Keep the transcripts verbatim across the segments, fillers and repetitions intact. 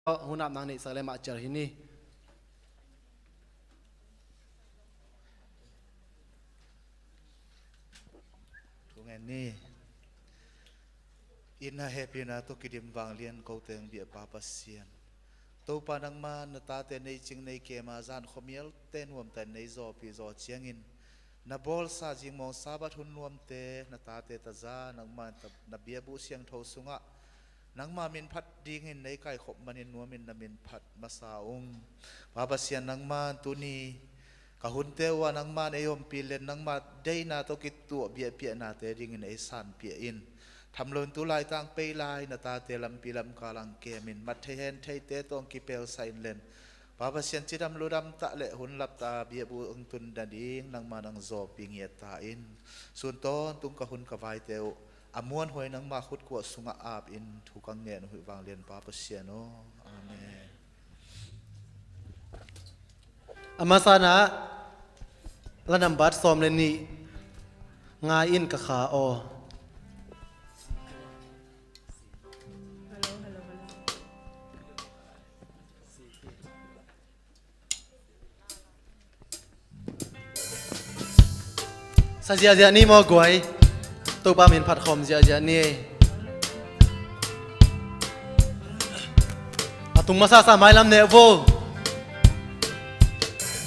Hun ap nang neihsak le mah cial hi ni. Thu ngen ni. Inn a hehpihna tawh kidim vanglian ko teng biakpa Pasian, Topa nangma na tate nei cing nei kema zan khuamialte nuamtakin nei zawpi zaw ciangin, na bawlsa zingmawng Sabbath hun nuamte na tate taza nangma na biakbuh siangtho sungah nangma min phat dingin nei kaikhop manin nuamin na min phat masa ung. Pa Pasian nangma tuni ka hunte uh ah nangma ei ompih len nangma deihna tawh kituah biakpiaknate dingin ei sanpiak in. Tham loin tu laitang pei lai na tate lampi lamkal ang kemin mat thei hen theite tawh ang kipelsak in len. Pa Pasian cidam ludam tah le hun laptah biakbuh ang tun nading nangma nang zawpi ngiat ta in. Sun tawntung ka hun ka vaite uh a muanhuai nangma khutkuah sungah ap in thu ka ngen uh hi vanglian Pa Pasian aw. Amen. A masa-ah la nambat sawm le nih, Ngai in ka kha aw. Sa ziahziah ni maw guai. Topa min phat khawm ziahziah ni. A tung masa sa mailam neh vo.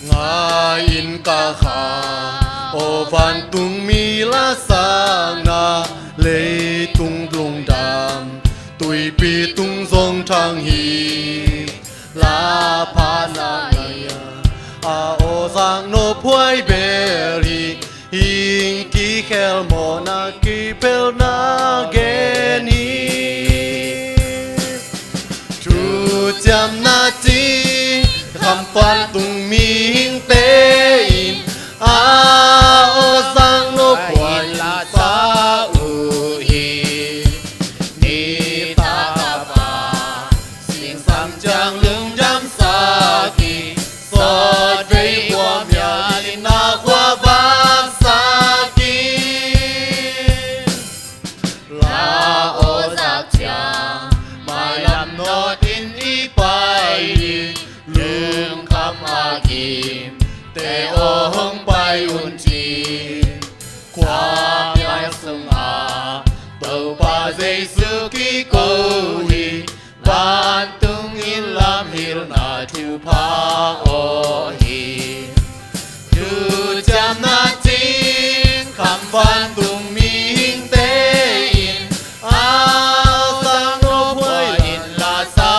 Ngai in ka kha aw, vantung mi la sakna, leitung lungdam, tuipi tung zong thang hi. La pha sa ngai a, a aw zak nophuai bel hi. Hing kikhel mawhna kipelna gen hi. Thuciamna cing kham vantung mihingte in a aw zak nophuai in la sa uh hi. Nitak a va singsam ciang lungdam sak hi. Sawtvei buamial in na khua vak sak hi. La aw zak ciang mailam nawt in i pai hi. Lungkham a gimte aw hong pai un ci. Khuamial sungah Topa Jesu kiko hi. Vantung in lamhilna thupha aw hi. Thuciamna cing kham vantung mihingte in a aw zak nophuai in la sa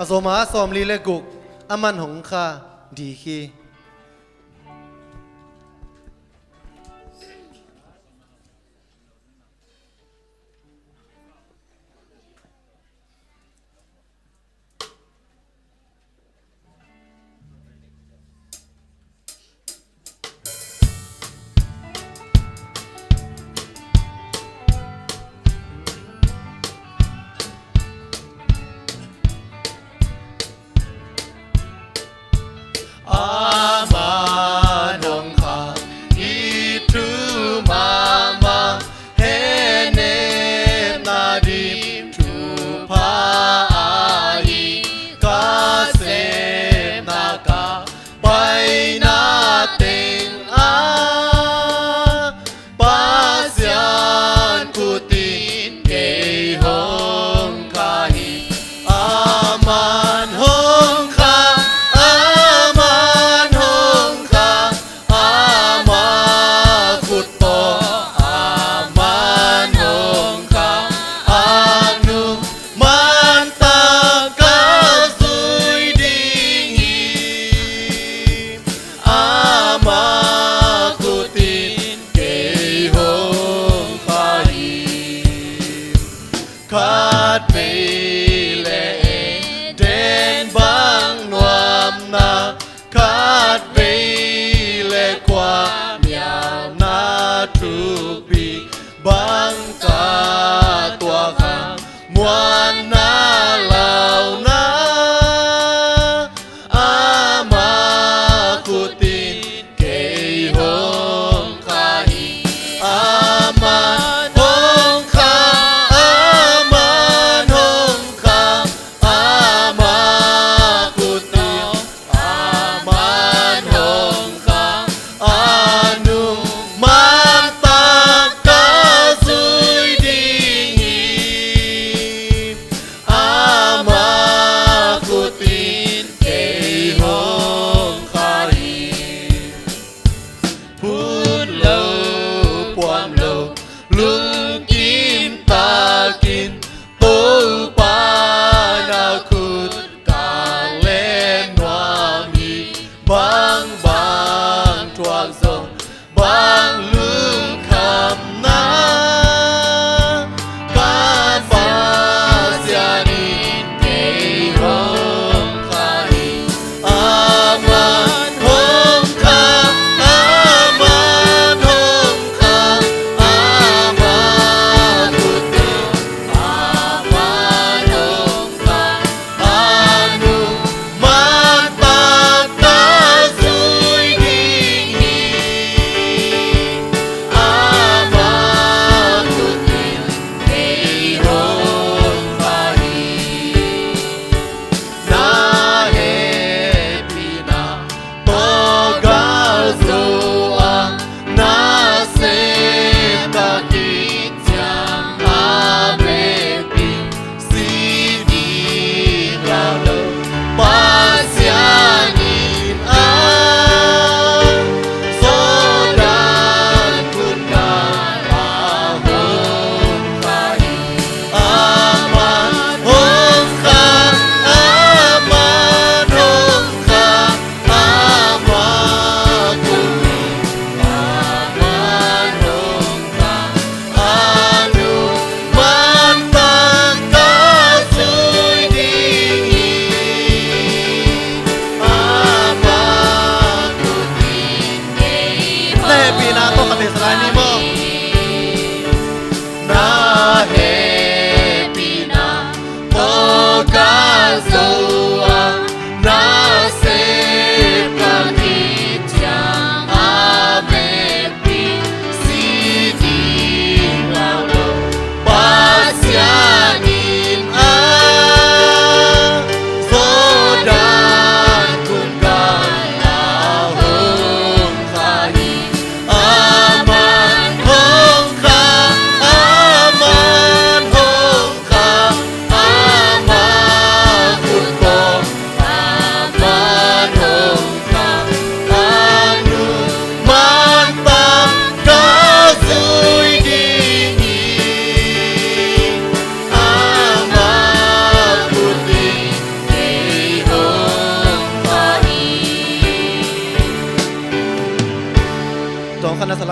A zom a sawmli le guk, a man hong kha dih hi.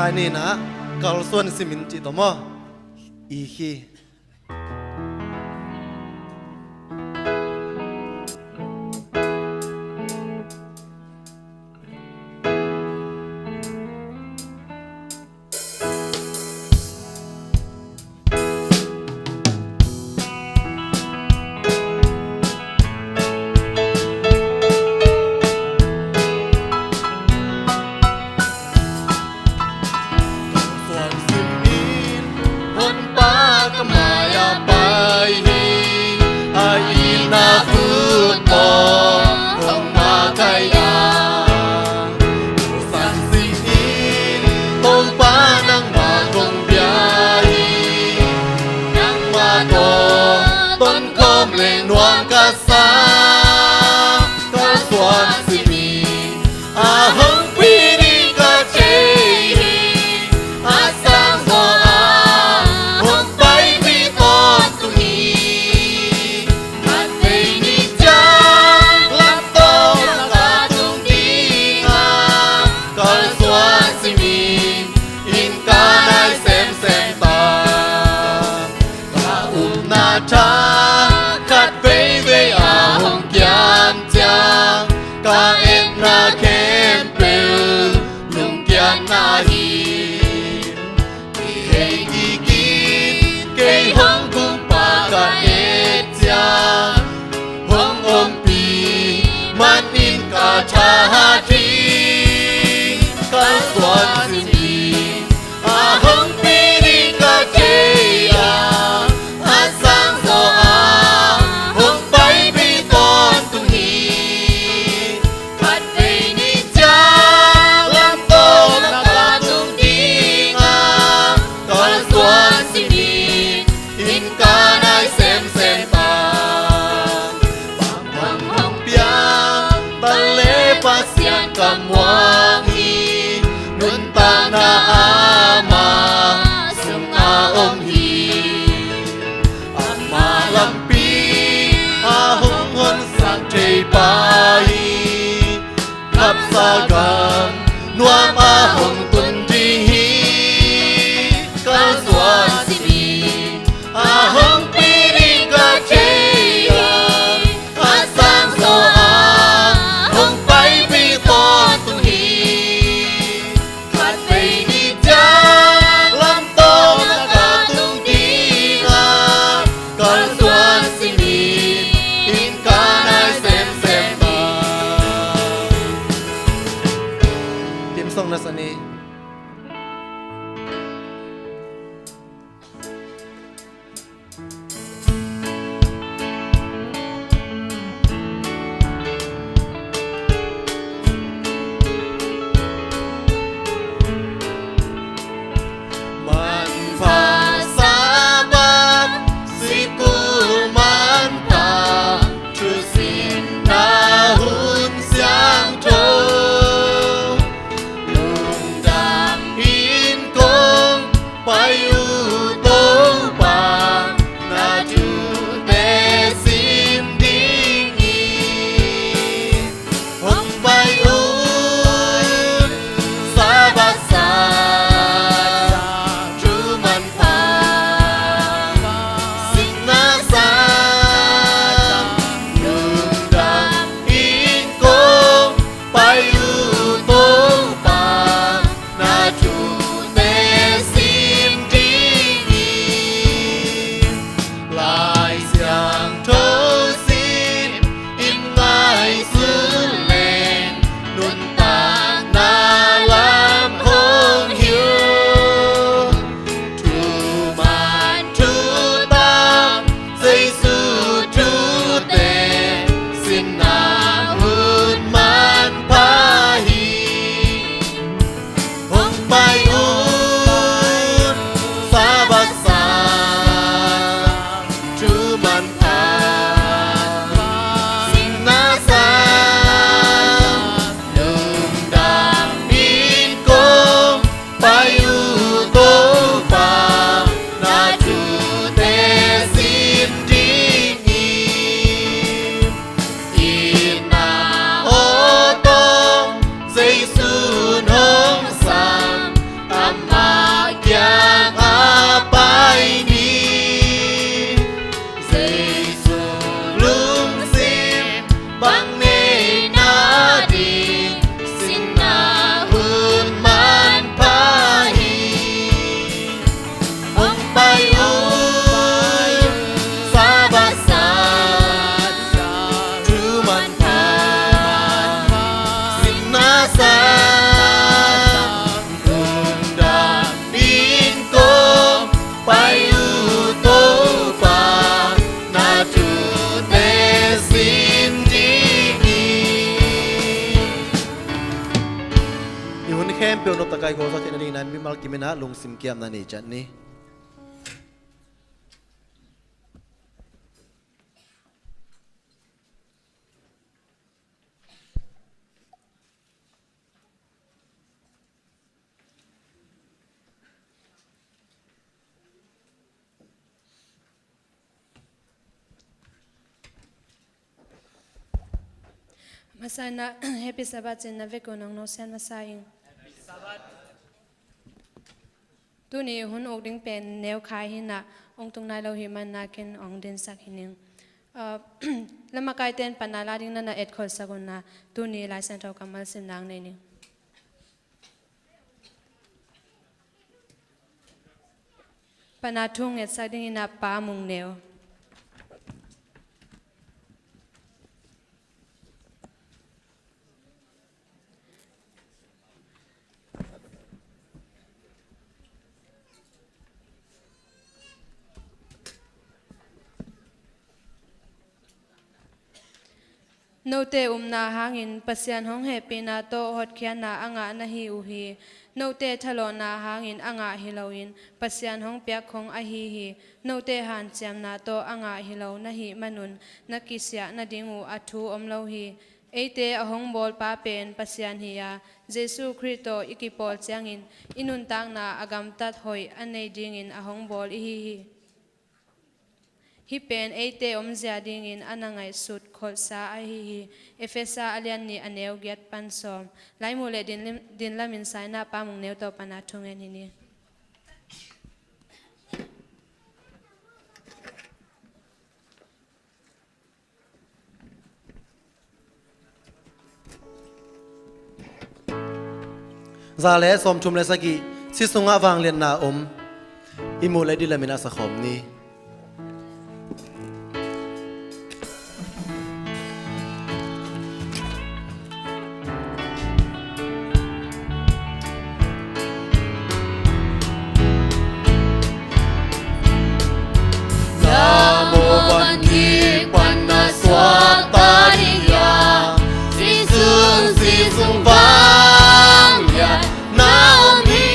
Ahi na, kalsuan simin cih tawh maw? I khi. Suan simin Honpa ka mai-ah pai hi. A itna khut tawh hong makaih a, suan simin Topa nangmah kong bia hi. Nangmah tawh tonkhawm leh nuam ka sa. Kalsuan simin a hong pi ding ka thei hi. A sang zaw a hong paipih tawntung hi. Khatvei ni ciang lamto na ka tung ding a, kalsuan simin inn ka nai semsem ta. Ka upna tha khat veivei a hong kiam ciang, ka etna khempeuh lungkiatna hi. Kihei kik in kei hong kumpa ka et ciang, hong ompih manin ka thahat hi. Kalsuan simin a hong pi ding ka thei a, a sang zaw a hong paipih tawntung hi. Khatvei ni ciang lamto na ka tung ding a, kalsuan simin inn ka nai semsem ta. Bang hong piang ta leh Pasian ka muang hi. Nuntakna ama sungah om hi. Ama lampi a hong honsak thei pa hi. Gapsa gam nuam a hong tun ding hi. Kalsuan simin a hong pi ding ka thei a, a sang zaw a hong paipih tawntung hi. Khatvei ni ciang lamto na ka tung ding a, kalsuan simin inn ka nai semsem ta. Theme song na sa ni. Peuh nop takai khualzat theihna dingin mimal kimin ah lungsim kiamna nei ciat ni. Masa in ah, Happy Sabbath ci-in na vekun hong nusia masa ing. Tuni hun uk ding pen neu khai hi in ah, hong tung nai lo hi man in ah ken hong dinsak hi ning. Ah, lamakaite in pan a la ding na na etkholhsak un ah, tuni Lai Siangtho kammal simna nei ning. Pan a thu ngetsak dingin ah Pa Mung Neu. Note upna hangin Pasian hong hehpihna tawh hotkhiatna a ngah na hi uh hi. Note thalawhna hangin a ngah hi loin Pasian hong piak khong ahi hi. Note hanciamna tawh a ngah hi lo na hih manun na kisiah nading uh a thu om lo hi. Eite a hong bawlpa pen Pasian hi a, Jesu Khrih tawh i kipawl ciangin i nuntakna a gamtat hoih a nei dingin a hong bawl i hi hi. Hih pen eite omzia dingin a na ngaihsut kholhsa ahi hi. Efesa a lian nih a neu giat pan sawm. Laimu le din, din lamin saina Pa Mung Neu tawh pan a thungen hi ni. Za le sawmthum le sagih, si sungah vangliatna om. I muh le dih lamin a sakhawm ni. Na mawh van hi pan na suakta ding hiam? Si sung, si sung vangliatna om hi.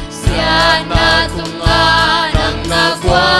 Siatna tungah nang na kua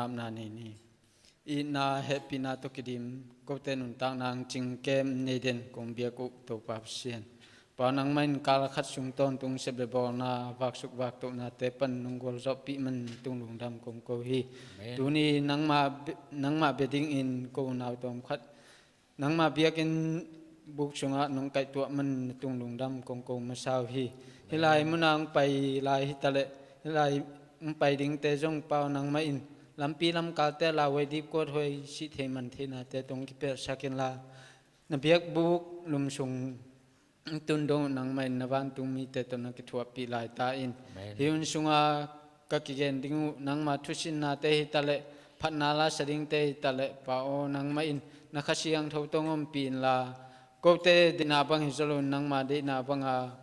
Apna nei ni. Itna hehpihna tawh kidim, kote nuntakna hong cing kem nei den kong biak uh Topa Pasian. Pau nangmah in kal khat sung tawntung sep le bawlna, vaksuk vaktohnate pan nong gualzawhpih man na tung lungdam kong ko hi. Amen. Tuni nangmah be-, nangmah bia dingin ko unau tawm khat, nangmah biakinn buk sungah nong kaihtuah man na tung lungdam kong ko masa uh hi. Hih lai munah hong pai lai hitaleh, hih lai hong pai dingte zong Pau nangmah in lampi lamkalte lauhuai dipkuat huai sih thei man theihnate tawh hong kipialsak inla, na biakbuk lum sung tun dong uh nangmah in na vantung mite tawh na kithuahpih lai ta in. Amen. Hih hun sungah ka kigen ding uh nangmah thusinnate hitaleh, phatna lasa dingte hitaleh, Pa aw, nangmah in na Kha Siangtho tawh hong ompih inla, kote deihna bang hi zaw lo, nangmah deihna banga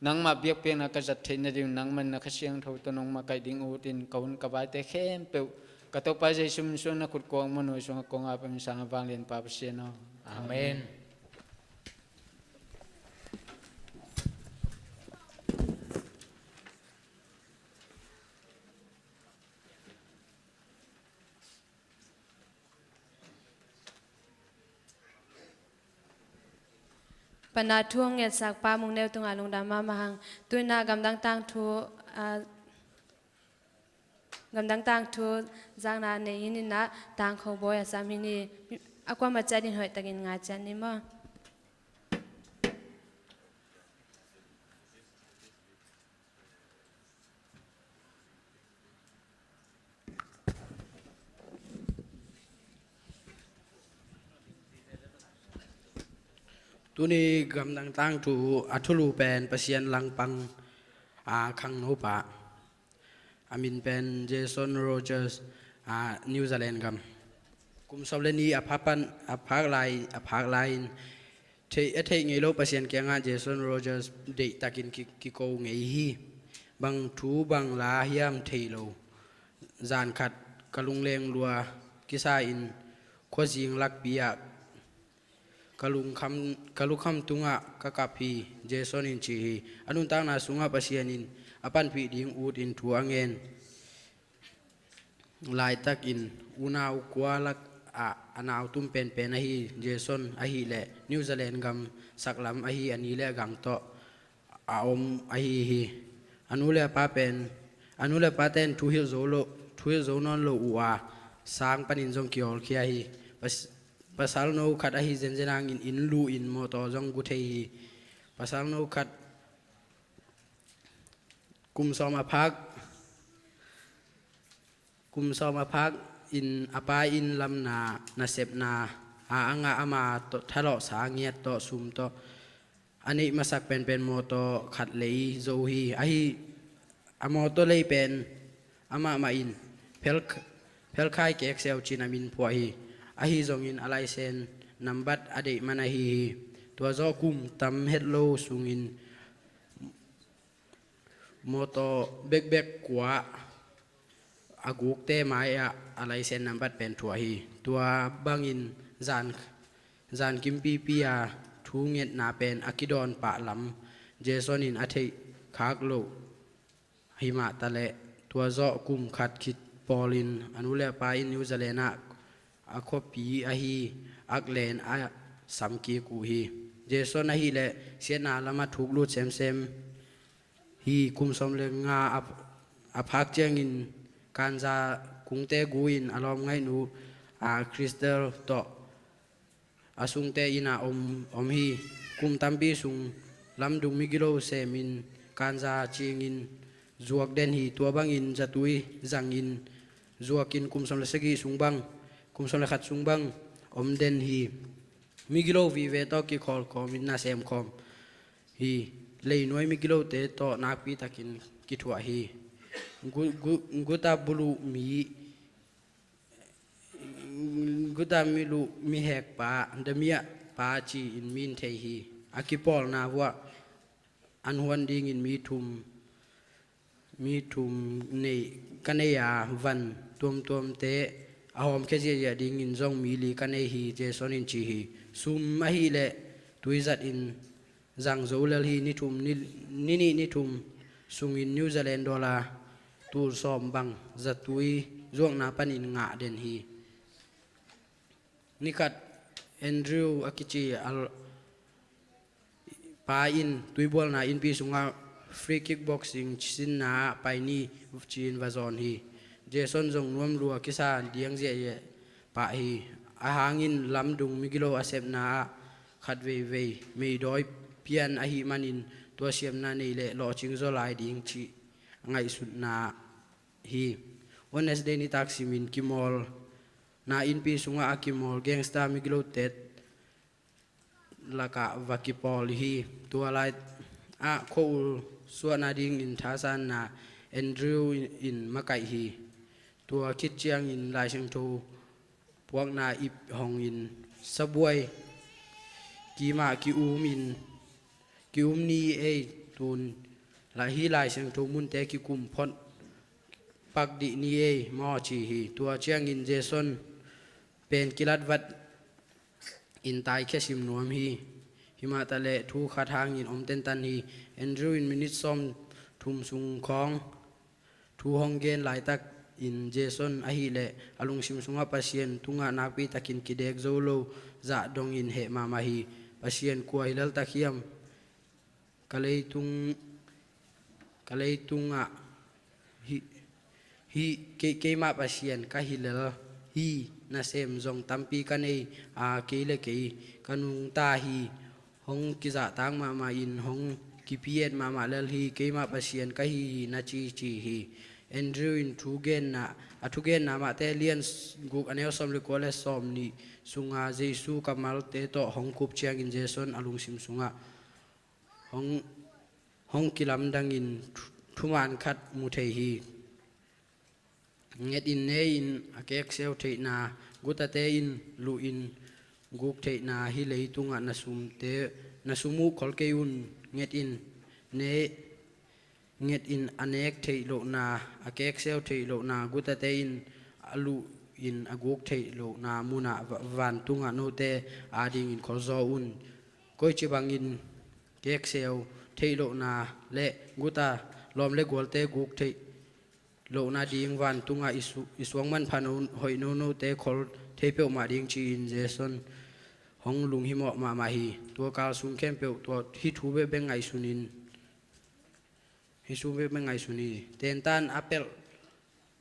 nangmah biakpiakna ka zat theih nading uh nangmah in na Kha Siangtho tawh nong makaih ding uh in ka hun ka vaite khempeuh ka Topa Jesu min suang na khut kuang manuai sungah kong ap ing. Sang a vanglian Pa Pasian aw. Amen. Pana thu hong ngetsak Pa Mung Neu tungah lungdam mahmah hang. Tuinah gamdang tangthu, ah, gamdang tangthu zakna nei in inah tangkho bawi a sam hi ni. A kuamah ciat in hoihtakin ngai ciat ni maw. Tuni gamdang tangthu a thulu pen Pasian langpang a khangnopa, a min pen Jason Rogers, a New Zealand gam. Kum sawm le nih a phak pan, a phak lai, a phak lai-in theih, a theih ngei lo Pasian kiangah Jason Rogers deihtakin ki, kiko ngei hi. Bang thu bang la hiam thei lo. Zan khat ka lungleng lua kisa-in khuazing lakpi ah ka lungkham, ka lukham tungah ka kap hi, Jason in ci hi. A nuntakna sungah Pasian in a panpih ding utin thu a ngen laitakin unau kua lakah a nau tum penpen ahi Jason ahileh New Zealand gam saklam ahi a ni le a gang tawh a om ahi hi. A nu le a pa pen, a nu le a pa ten thuhilh zo lo, thuhilh zo nawn lo uh a, sang panin zong kihawlkhia hi. Pas-, pasal no khat ahi zenzen hangin inn luh in mawtaw zong gu thei hi. Pasal no khat kum sawm a phak, kum sawm a phak in a pa inn lamna, nasepna a, a ngah ama tawh, thalawhsa ngiat tawh, sum tawh a neih masak penpen mawtaw khat lei zo hi. Ahi, a mawtaw lei pen amah mah in phel, phelkhai kek seu cin a min phuah hi. Ahi zongin a laisen nambat a deih man ahi hi. Tua zawh kum tam het lo sungin mawtaw bekbek kua a gukte mai-ah a laisen nambat pen thuah hi. Tua bangin zan, zan kimpipi a thu ngetna pen a kidawn pah lam Jason in a theih khak loh hi mah taleh, tua zawh kum khat khit pawlin a nu le a pa in New Zealand ah a khuapi ahi Auckland ah sam kik uh hi. Jason ahileh siatna lamah thuk lut semsem hi. Kum sawm le nga a, a phak ciangin Kanza kungte gu in a lawmngaihnu a Crystal tawh a sungte inn ah om, om hi. Kum tampi sung lamdung migilo semin Kanza cingin zuak den hi. Tua bangin zatui zangin zuakin kum sawm le sagih sung bang, kum sawm le khat sung bang om den hi. Migilo vive tawh kikhawlkhawmin nasem khawm hi. Leinuai migilote tawh nakpitakin kithuah hi. Gu-, gu-, guta buluh mi, guta miluh mihek pa, damiah pa ci-in min thei hi. A kipawlna vuah an huan dingin mi thum, mi thum nei ka nei a, van tuamtuamte a hawmkhia ziahziah dingin zong mi li ka nei hi, Jason in ci hi. Sum ahileh tuizatin zang zo lel hi. Ni thum, ni, ni nih ni thum sungin New Zealand dollar tul sawm bang zatui zuakna panin ngah den hi. Nikhat Andrew a kici a pa in tuibualna innpi sungah free kickboxing sinna ah pai ni ci-in va zawn hi. Jason zong nuam lua kisa diang ziahziah pah hi. A hangin lamdung migilo a sepna ah khat veivei meidawi pian ahih manin tua siamna nei leh lawhcing zaw lai ding cih a ngaihsutna hi. Wednesday nitak simin kimawlna innpi sungah a kimawl gangster migilote lakah va kipawl hi. Tua lai ah khua-ul suahna dingin thasanna Andrew in makaih hi. Tua khit ciangin Lai Siangtho puakna ip hongin sabuai kimah ki-um in ki-um ni ei, tun la hi Lai Siangtho munte kikum phot pak dih ni ei maw ci hi. Tua ciangin Jason pen kilatvat in taikhia sim nuam hi. Himah taleh thu khat hangin om tentan hi. Andrew in minit sawm thum sung khawng thu hong gen laitakin Jason ahileh a lungsim sungah Pasian tungah nakpitakin kidek zo lo zah dongin heh mahmah hi. Pasian kua hi laltak hiam? Ka leitung ka leitungah hi, hi kei, keimah Pasian ka hi lel hi. Nasem zong tampi ka nei a, kei le kei ka nungta hi. Hong kizahtak mahmah in hong kipiet mahmah lel hi. Keimah Pasian ka hi hi na ci ci hi. Andrew in thugenna a thugenna Mate lian guk a neu sawm le kua le sawm nih sunga Jesu kammalte tawh hong khup ciangin Jason a lungsim sungah hong, hong kilamdangin thu-, thuman khat mu thei hi. Nget in ne in a kekseu theihna, gutate in luh in guk theihna, hi leitungah na sumte, na sum uh khol kei un. Nget in ne, nget in a nek theih lohna, a kekseu theih lohna, gutate in a luh in a guk theih lohna munah va-, vantungah note adingin kholzaw un. Koici bangin kekseu theih lohna le guta lawm le gualte guk theih lohna ding vantungah i su-, i suang manpha no, hoih nonote khol thei peuhmah ding ci-in Jason hong lunghimawh mahmah hi. Tua kal sung khempeuh tua hih thu bekbek ngaihsunin, hih thu bekbek ngaihsun hi. Tentan a pelh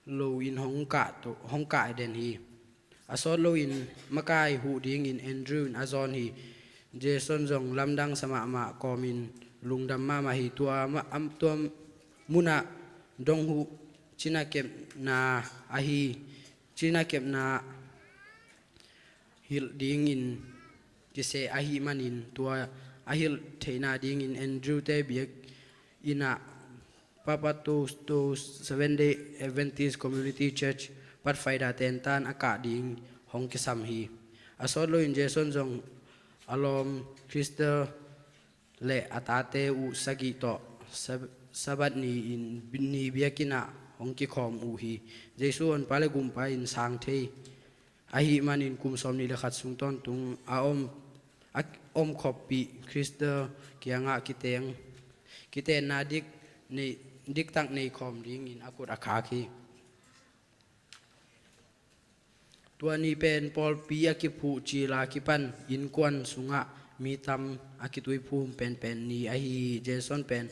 loin hong kah to, hong kah den hi. A sawt loin makai huh dingin Andrew in a zawn hi. Jason zong lamdang sa mahmah kawmin lungdam mahmah hi. Tua ma-, am, tua munah dong huh cina kepna ahi, cina kepna hilh dingin kiseh ahih manin tua a hilh theihna dingin Andrew te biakinn ah Papatoetoe Seventh Day Adventist Community Church Pathfinder tentan a kah ding hong kisam hi. A sawt loin Jason zong a lawm Crystal le a tate uh sagih tawh Sab-, Sabbath ni-in, ni biakinn ah hong kikhawm uh hi. Jesu Honpa le Gumpa in sang thei ahih manin kum sawmnih le khat sung tawntung a om, a om khoppih Crystal kiangah kiteng, kitenna dik nei, diktak nei khawm dingin a khut a khak hi. Tua ni pen pawlpi a kiphuh cil a kipan innkuan sungah mi tam a kituiphum penpen ni ahi hi. Jason pen,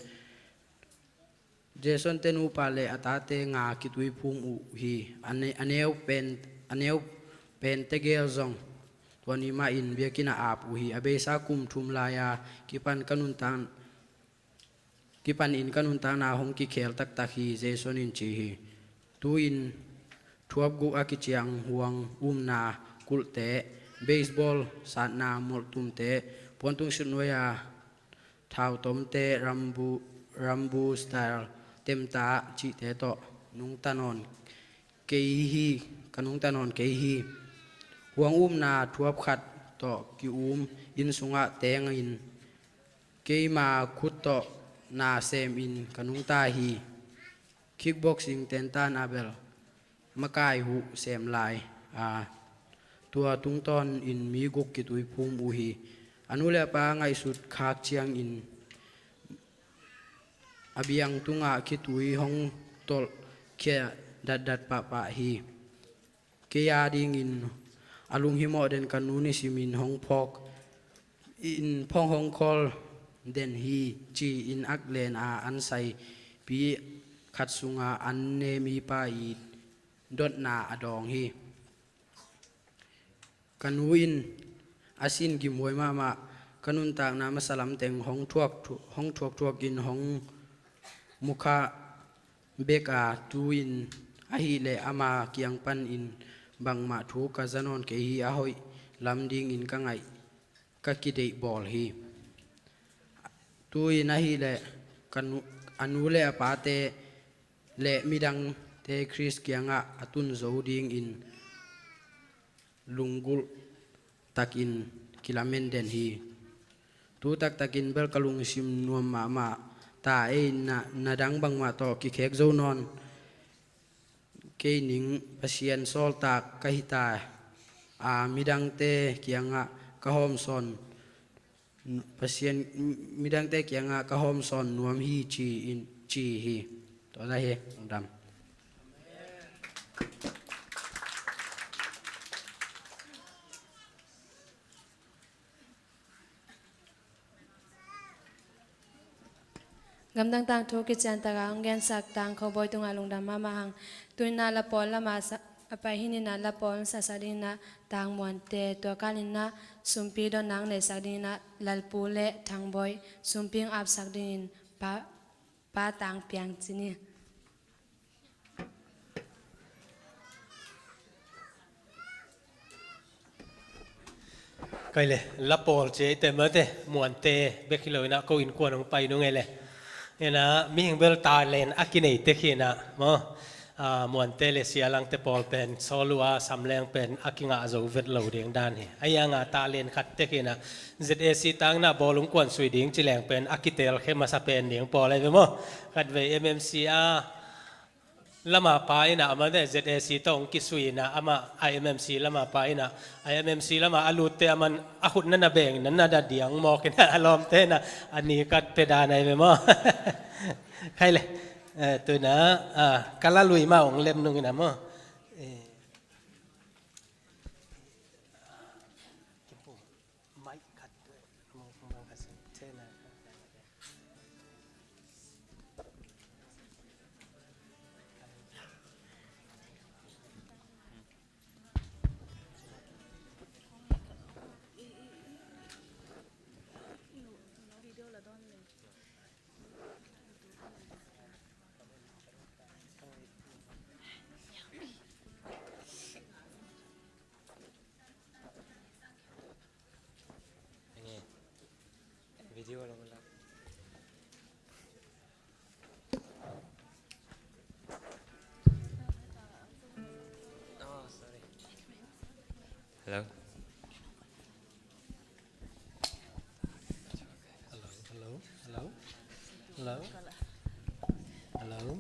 Jason te nupa le a tate nga kituiphum uh hi. A ne-, a neu pen, a neu pen tegel zong tua ni mahin biakinn ah ap uh hi. A beisa kum thum lai-a kipan ka nuntak kipanin ka nuntakna hong kikhel taktak hi, Jason in ci hi. Tu-in thuap guk a kiciang huang umna kulhte, baseball satna molhtumte, puantung sutnuai-a thautomte, Rambo, Rambo style temta cihte tawh nungta nawn kei hi, ka nungta nawn kei hi. Huang umna thuap khat tawh ki-um inn sungah tengin keima khut tawh na semin ka nungta hi. Kickboxing tentan a bel makai huh sem lai a, tua tungtawnin mi guk kituiphum uh hi. A nu le a pa ngaihsut khak ciangin a biang tungah khitui hong tolh khia datdat pahpah hi. kei a dingin a lunghimawh den ka nu nisimin hong phawk in phawng hong khawl den hi, ci-in aklen a ansaipi khat sunga an ne mipa i dotna a dawng hi. Ka nu in a sin gimhuai mahmah, ka nuntakna masa lamteng hong thuak thu-, hong thuakthuak in hong mukha bek a, tu-in ahileh ama kiang panin bangmah thu ka za nawn kei hi. A hoih lam dingin ka ngaih, ka kideih bawl hi. Tu-in ahileh ka nu, a nu le a pate le midangte Khrist kiangah a tun zo dingin lunggulh takin kilamen den hi. Tu taktakin bel ka lungsim nuam mahmah ta ei, na, na dang bangmah tawh kikhek zo nawn kei ning. Pasian sawltak ka hi ta a, midangte kiangah ka hawmsawn, Pasian, midangte kiangah ka hawmsawn nuam hi, ci in, ci hi. Tua dah hi, lungdam. Gamdang tangthu kician taka hong gensak Tang Kho Bawi tungah lungdam mahmah hang. Tu-in ah la pawl lamah sa-, a pai hi-in ah la pawl hong sasak dingin ah Tang Muante, tua kalin ah sumpi dotna hong neihsak dingin ah Lalpu le Thang Bawi, sumpi hong apsak dingin Pa, Pa Tang Piang Cin hi. Kei le, la pawl ci ei te mate, Muante bek hi lo-in ah ko innkuan hong pai nung ei le. Ina, mihing bel talent a kinei tek hi-in ah, maw. Ah, Muante le Sia Langte pawl pen sawl uh a, sam leng pen a kingah zo vet lo ding dan hi. Ahi hangin talent khat tek hi-in ah, Z A C tangin ah bawl hong kuansui ding ci leng pen a kitelkhe masa pen ding pawl ahi ve maw. Khatvei M M C a lama pa in ah, amah te Z A C tawh hong kisui in ah, amah I M M C lama pa in ah, I M M C lama a lutte amah a khut na na beng, na na da diang mawk in ah, a lawmte in ah a ni kat pe dan ahi ve maw. Khai le, eh, tu-in ah, ah, ka la lui mah hong lem nung in ah maw. Eh. Enge. Video lo la. Oh, sorry. Hello. Hello, hello, hello. Hello. Hello.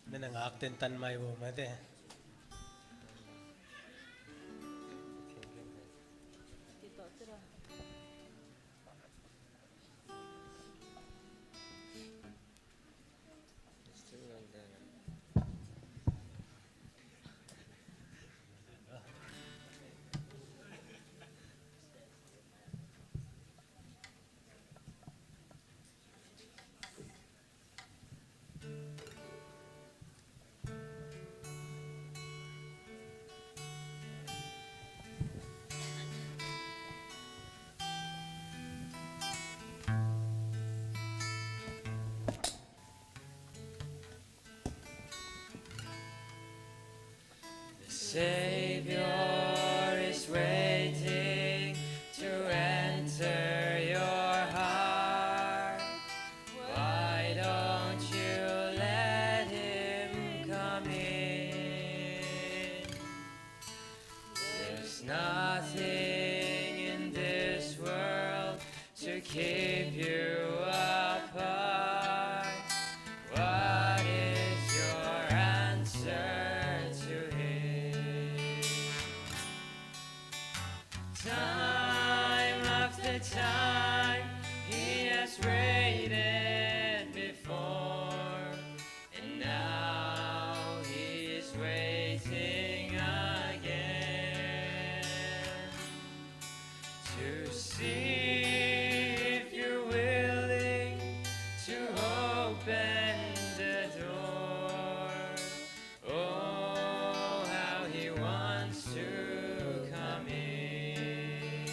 Na na ngak tentan mai bo mate. Savior is waiting to enter your heart. Why don't you let him come in? There's nothing in this world to keep you apart. What is your answer to him? Time after time, he has waited before, and now he's waiting again to see if you're willing to open the door. Oh, how he wants to come in.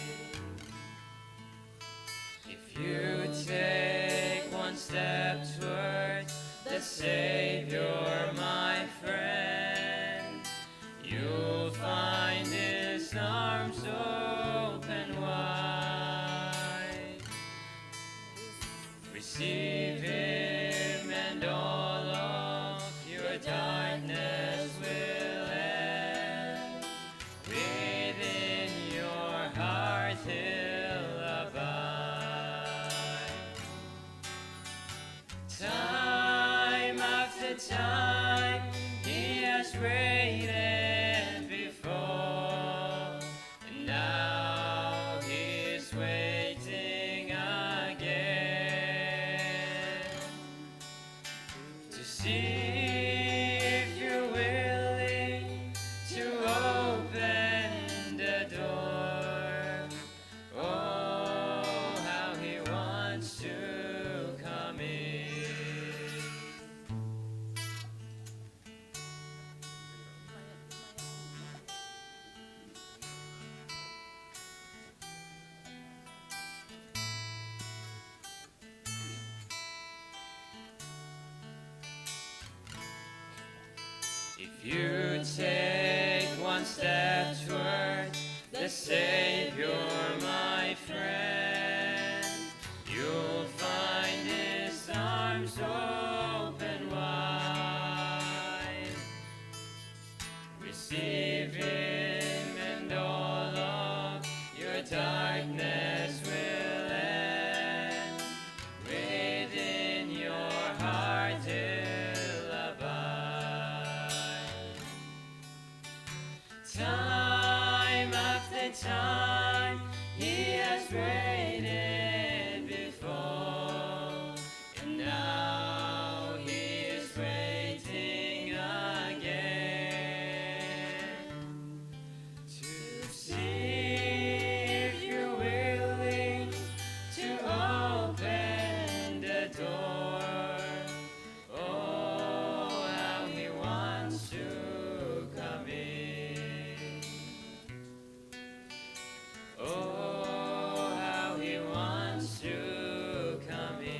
If you take one step towards the Savior, my friend, you'll find his arms open wide. Receive him and all of your darkness will end. Within your heart he'll abide. Time after time he has waited before, and now he's waiting again to see if you're willing to open the door. Oh, how he wants to come in. If you take one step towards the Savior, my friend, you'll find his arms open wide. Receive him and all of your darkness will end. Within your heart he'll abide. Time after time he has waited before, and now he is waiting again to see if you're willing to open the door. Oh, how he wants to come in. Oh, how he wants to come in.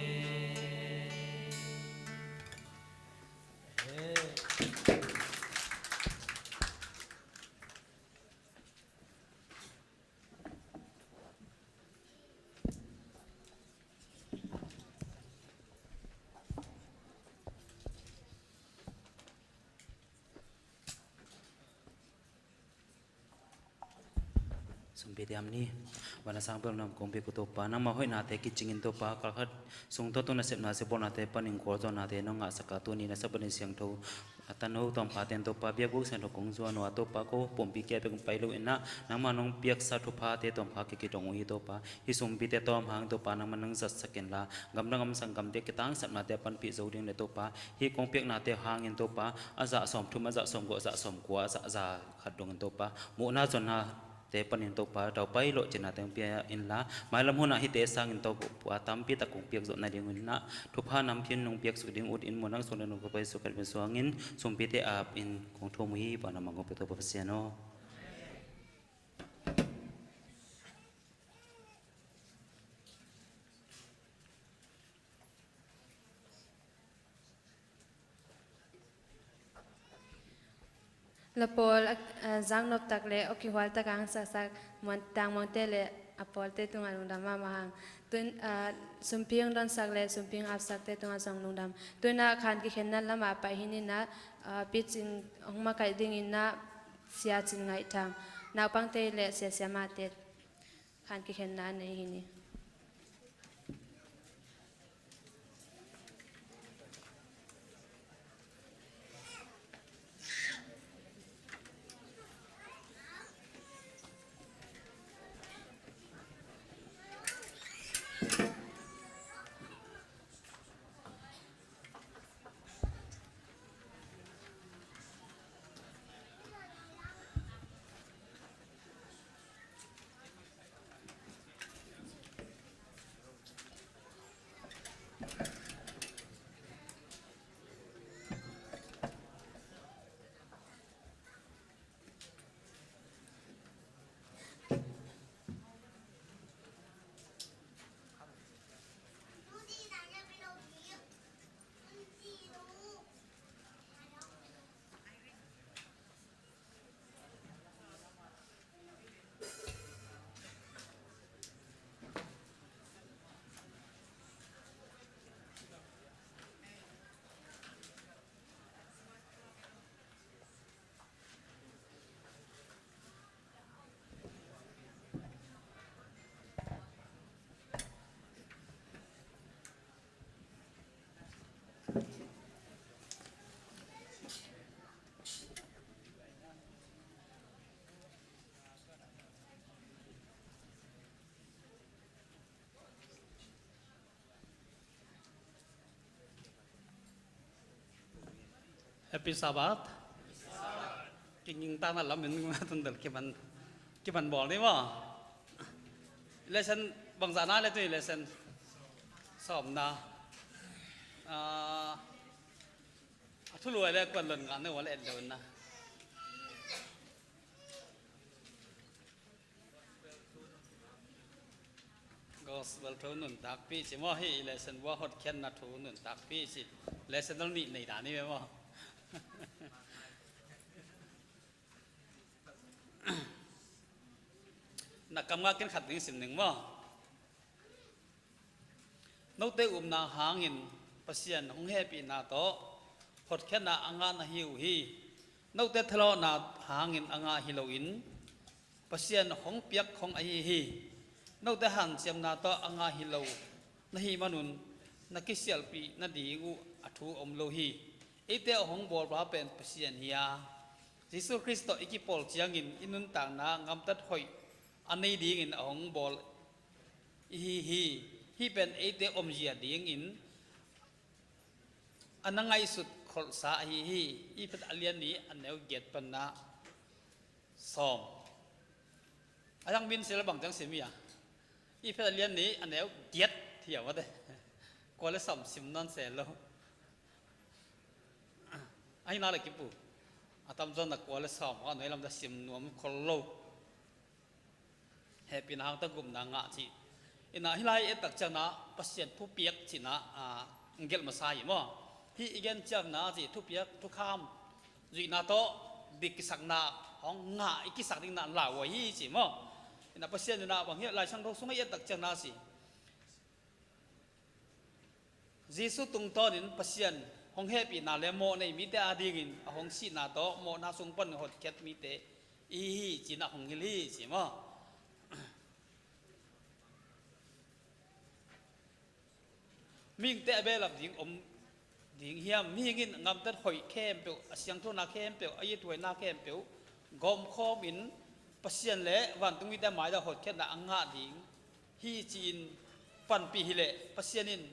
Sumpite ham ni. Van a sang bel nam kong pia ko Topa, nangma hoihnate kicingin Topa, kalkhat sung tawh tung nasepna sibolnate panin khualzawnate nong ngahsak a, tuni na Sabbath ni siangtho a tano tawmkhate'n Topa biakbuk siangtho kong zuan uh a, Topa ko pumpi kia bek pai lo in ah, nangma nong piaksa thuphate tawmkha kikidong uh hi Topa. Hih sumpite tawm hang Topa nangma nang zatsak inla, gamdang gamsang gamte kitangsapnate a panpih zo ding le Topa, hih kong piaknate hangin Topa a zah sawmthum, a zah sawmguk, a zah sawmkua, a zah za khat dongin Topa muhna zonnate panin Topa taupai lawhcinate hong pia inla, mailam hunah hihte sangin Topa tampi tak kong piak zawh nadingun ah, thupha nampi nong piaksuk ding ut in, muhna sung ding nong Topa Jesu Khrist min suangin sumpite ap in kong thum uh hi. Vanah man kong pia Topa Pasian aw. La pawl a, a, zaknop tak le a kihual tak a hong saksak muan tangmuangte le a pawlte tungah lungdam mahmah hang. Tun, a, sumpi hong donsak le sumpi hong apsakte tungah zong lungdam. Tuna khan kikhenna lamah pai hi ni na, a, picin hong makaih dingin na Sia Cin Ngaih Thang, naupangte le sia siamahte khan kikhenna a nei hi ni. Happy Sabbath. Kinging tana lam min tun del kiman, kiman bawl ni maw. Lesson bangzah na le tuni lesson sawmna. Ah, a thuluai le kuan lon ngah ne wa le et lo na. Gospel thu nuntakpih ci maw, hih lesson bua hotkhiatna thu nuntakpih ci. Lesson dal nih nei dan hi ve maw? Na kam ngah ken khat ding sim ning maw? Note upna hangin Pasian hong hehpihna tawh hotkhiatna a ngah na hi uh hi. Note thalawhna hangin a ngah hi loin Pasian hong piak hong ahi hi. Note hanciamna tawh a ngah hi lo na hih manun na kisialhpih nading uh a thu om lo hi. Eite a hong bawlpa pen Pasian hi a, Jesuh Khrist tawh i kipawl ciangin i nuntakna ngamtat hoih a nei dingin a hong bawl i hi hi. Hih pen eite omzia dingin a na ngaihsut kholhsa ahi hi. Efesa a lian nih a neu giat panna sawm. A dang min sil bang ciang sim hi a. Efesa a lian nih a neu giat hi a mate. Kua le sawm sim nawn se lo. Ahi na le kipu. A tamzaw na kua le sawm a nuai lam ta sim nuam khol lo. Hehpihna hang tawh gupna ngah cih. Ina hih lai et tak ciangna Pasian thupiak cihna, a, gelh masa hi maw? Hih i gen ciangna cih thupiak, thukham zuihna tawh dik kisakna hong ngah i kisak dingna lau ahi ci maw? Ina Pasian ina bang hiah Lai Siangtho sungah i et tak ciangna ci. Jesuh tungtawnin Pasian hong hehpihna le mawh nei mite adingin a hong sihna tawh mawhna sung pan hotkhiat mite i hi hi ci-in a hong hilh hi ci maw? Mihingte a behlap ding om ding hiam? Mihing in ngamtat hoih khempeuh, a siangthona khempeuh, a ithuaina khempeuh gawmkhawmin Pasian le vantung mite maida hotkhiatna a ngah ding hi ci-in panpih hileh Pasian in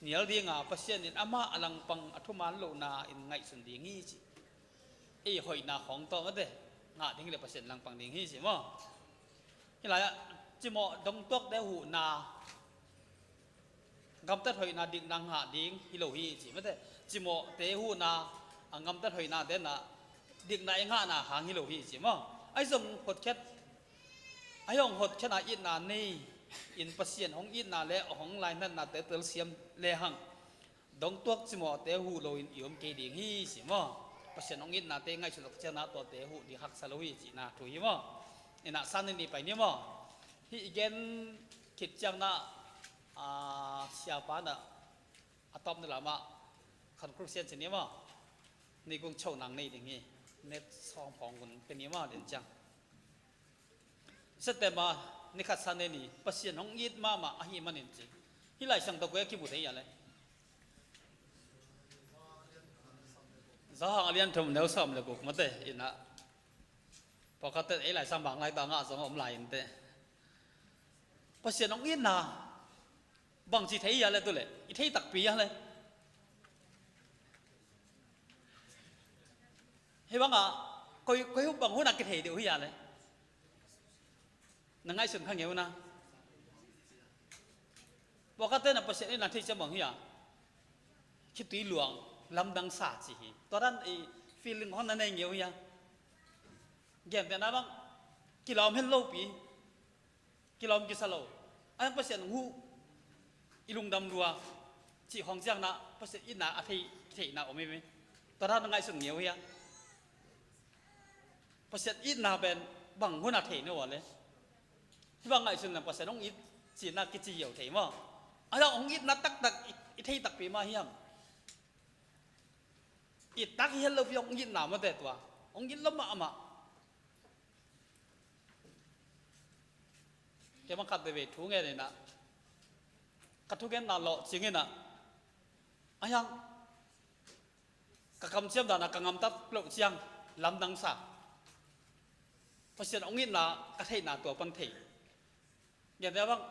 nial dinga, Pasian in amah a langpang a thuman lohna in ngaihsun ding hi ci. Ei hoihna khawng tawh mate ngah ding hileh Pasian langpang ding hi ci maw? Hih lai-ah cimawh dongtuakte huhna, ngamtat hoihna dikna ngah ding hi lo hi ci mate. Cimawhte huhna, a ngamtat hoihna tenah dikna i ngahna hang hi lo hi ci maw? Ahi zong hotkhiat, ahi hong hotkhiatna itna nei in Pasian hong itna le hong lainatna teltel siam lehang dongtuak cimawhte huh loin i om kei ding hi ci maw? Pasian hong itnate ngaihsut tak ciangin ah tuate huh ding haksa lo hi cihna thu hi maw? Inah Sunday ni pai ni maw? Hih i gen khit ciangin ah, ah, siapa in ah a tawpna lamah conclusion ci ni maw? Ni kung choh nang nei ding hi. Net sawm phawng gun pe ni maw, lian ciang. September ni khat Sunday ni, Pasian hong it mahmah ahih manin ci. Hih Lai Siangtho koi ah kimu thei hiam le? Johan a lian thum neu sawm le guk mate inah. Pawlkhatte ei Lai Siangtho bang lai tawh a ngah zong a om lai inteh. Pasian hong itna bangci thei hiam le tu le? I thei takpi hiam le? Hih bangah koi, koi hun bang hunah kithei deuh hiam le? Na ngaihsun kha ngeu na. Pawlkhatte na Pasian itna thei ciang bang hiam? Khitui luang lamdang sa ci hi. Tua dan i feeling hon na nei ngeu hiam? Gentehna bang kilawm het lopi. Kilawm kisa lo. A hiang Pasian hong huh i lungdam lua cih khawng ciangin ah Pasian itna a thei, theihna om hi ve. Tua dan na ngaihsun ngeu hiam? Pasian itna pen bang hunah thei na uh le? Hih bang ngaihsun leng Pasian hong it cihna kici hiau thei maw? A hiang hong itna taktak i, i thei takpi mah hiam? It tak hi het lopi hong itna mate tua. Hong it lo mahmah. Kei bang khat veivei thu ngen inah ka thugenna lawh cing inah a hiang ka kamciam danah ka ngamtat loh ciang lamdang sa. Pasian hong itna ka theihna tua pan thei. Gentehna bang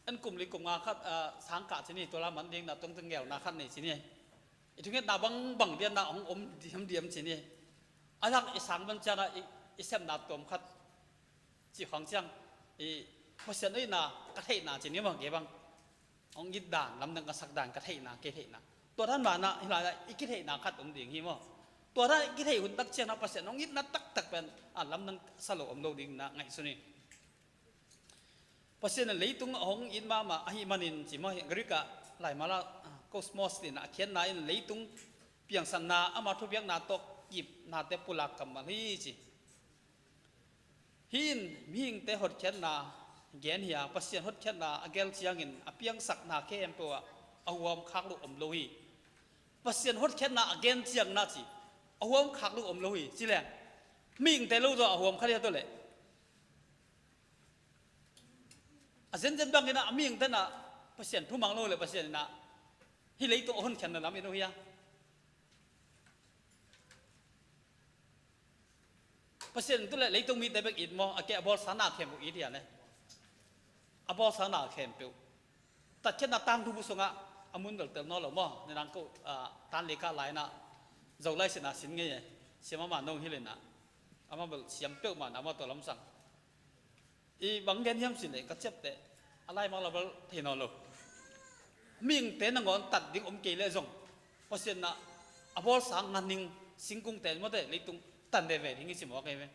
en kum li kum nga khat, ah, sang kah ci ni, tua la man ding na tungtung ngeuna khat nei ci ni. I thungetna bangbang diamna hong om diamdiam ci ni. A hiang i sang man ciangin ah i, i sepna tuam khat cih khawng ciang i Pasian itna ka theihna ci ni maw, kei bang. Hong it dan, lamdang ka sak dan ka theihna, kei theihna. Tua dan mah inah hih lai-ah i kitheihna khat om ding hi maw? Tua dan i kitheih hun tak ciangin ah Pasian hong itna taktak pen, ah, lamdang sa lo om lo ding na ngaihsun hi. Pasian in leitung a hong it mahmah ahih manin ci maw, Greek ah laimal ah, ah, cosmos cih a khiatna in leitung piangsanna, ama thupiakna tawh kipnate pulak kammal hi ci. Hih in mihingte hotkhiatna gen hi a, Pasian hotkhiatna a gel ciangin a piangsakna khempeuh ah a huam khak loh om lo hi. Pasian hotkhiatna a gen ciangin ah ci, a huam khak loh om lo hi ci leng mihingte lo zaw a huam kha ding hi a, tua leh. A zenzen bangin ah a mihingte in ah Pasian thumang lo leh Pasian in ah hih leitung a honkhiatna lam it uh hi a. Pasian in tu leh leitung mite bek it maw, a kei a bawlsa na khempeuh it hi a le. A bawlsa na khempeuh. Tatkhiatna tangthu bu sungah a mun bel tel nawn lo maw, nidang ko, ah, tan lei kah lai-in ah Zolai sin a sin ngei e. Siam ama nong hilh in ah. Amah bel siam peuhmah in ah amah tua lamsang. I bang gen hiam cih leh ka ciapteh a laimal a bel thei nawn lo. Mihingte nangawn tat ding om kei leh zong Pasian in ah a bawlsa nganhing singkungte mawte leitung tan veve ding hi ci mawk hi ve.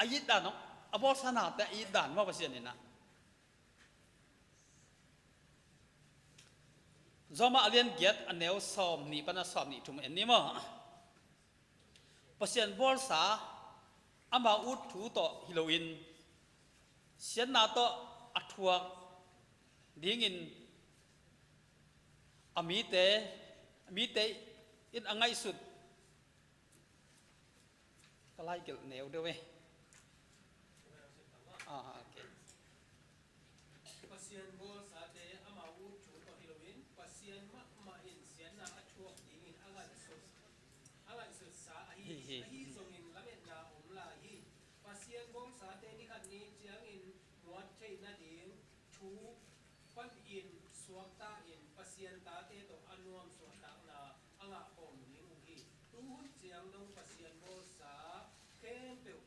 A it dan hong, a bawlsa nate a it dan maw Pasian in ah. Rom ah a lian giat a neu sawm nih pan a sawm nih thum en ni maw? Pasian bawlsa ama ut thu tawh hi loin siatna tawh a thuak dingin a mite, mite in a ngaihsut. Ka lai gelh neu deuh e. Ah, ok. Pasian bawlsate ama ut thu tawh hi loin Pasian mahmah in siatna a thuak dingin a ngaihsut, a ngaihsutsa ahi, hi, hi, ahi zongin lametna om lai hi. Pasian bawlsate ni khat ni ciangin muat theih nading thu panin suakta in Pasian tate tawh a nuam suahtakna a ngah khawm ding uh hi. Tuhun ciang dong Pasian bawlsa khempeuh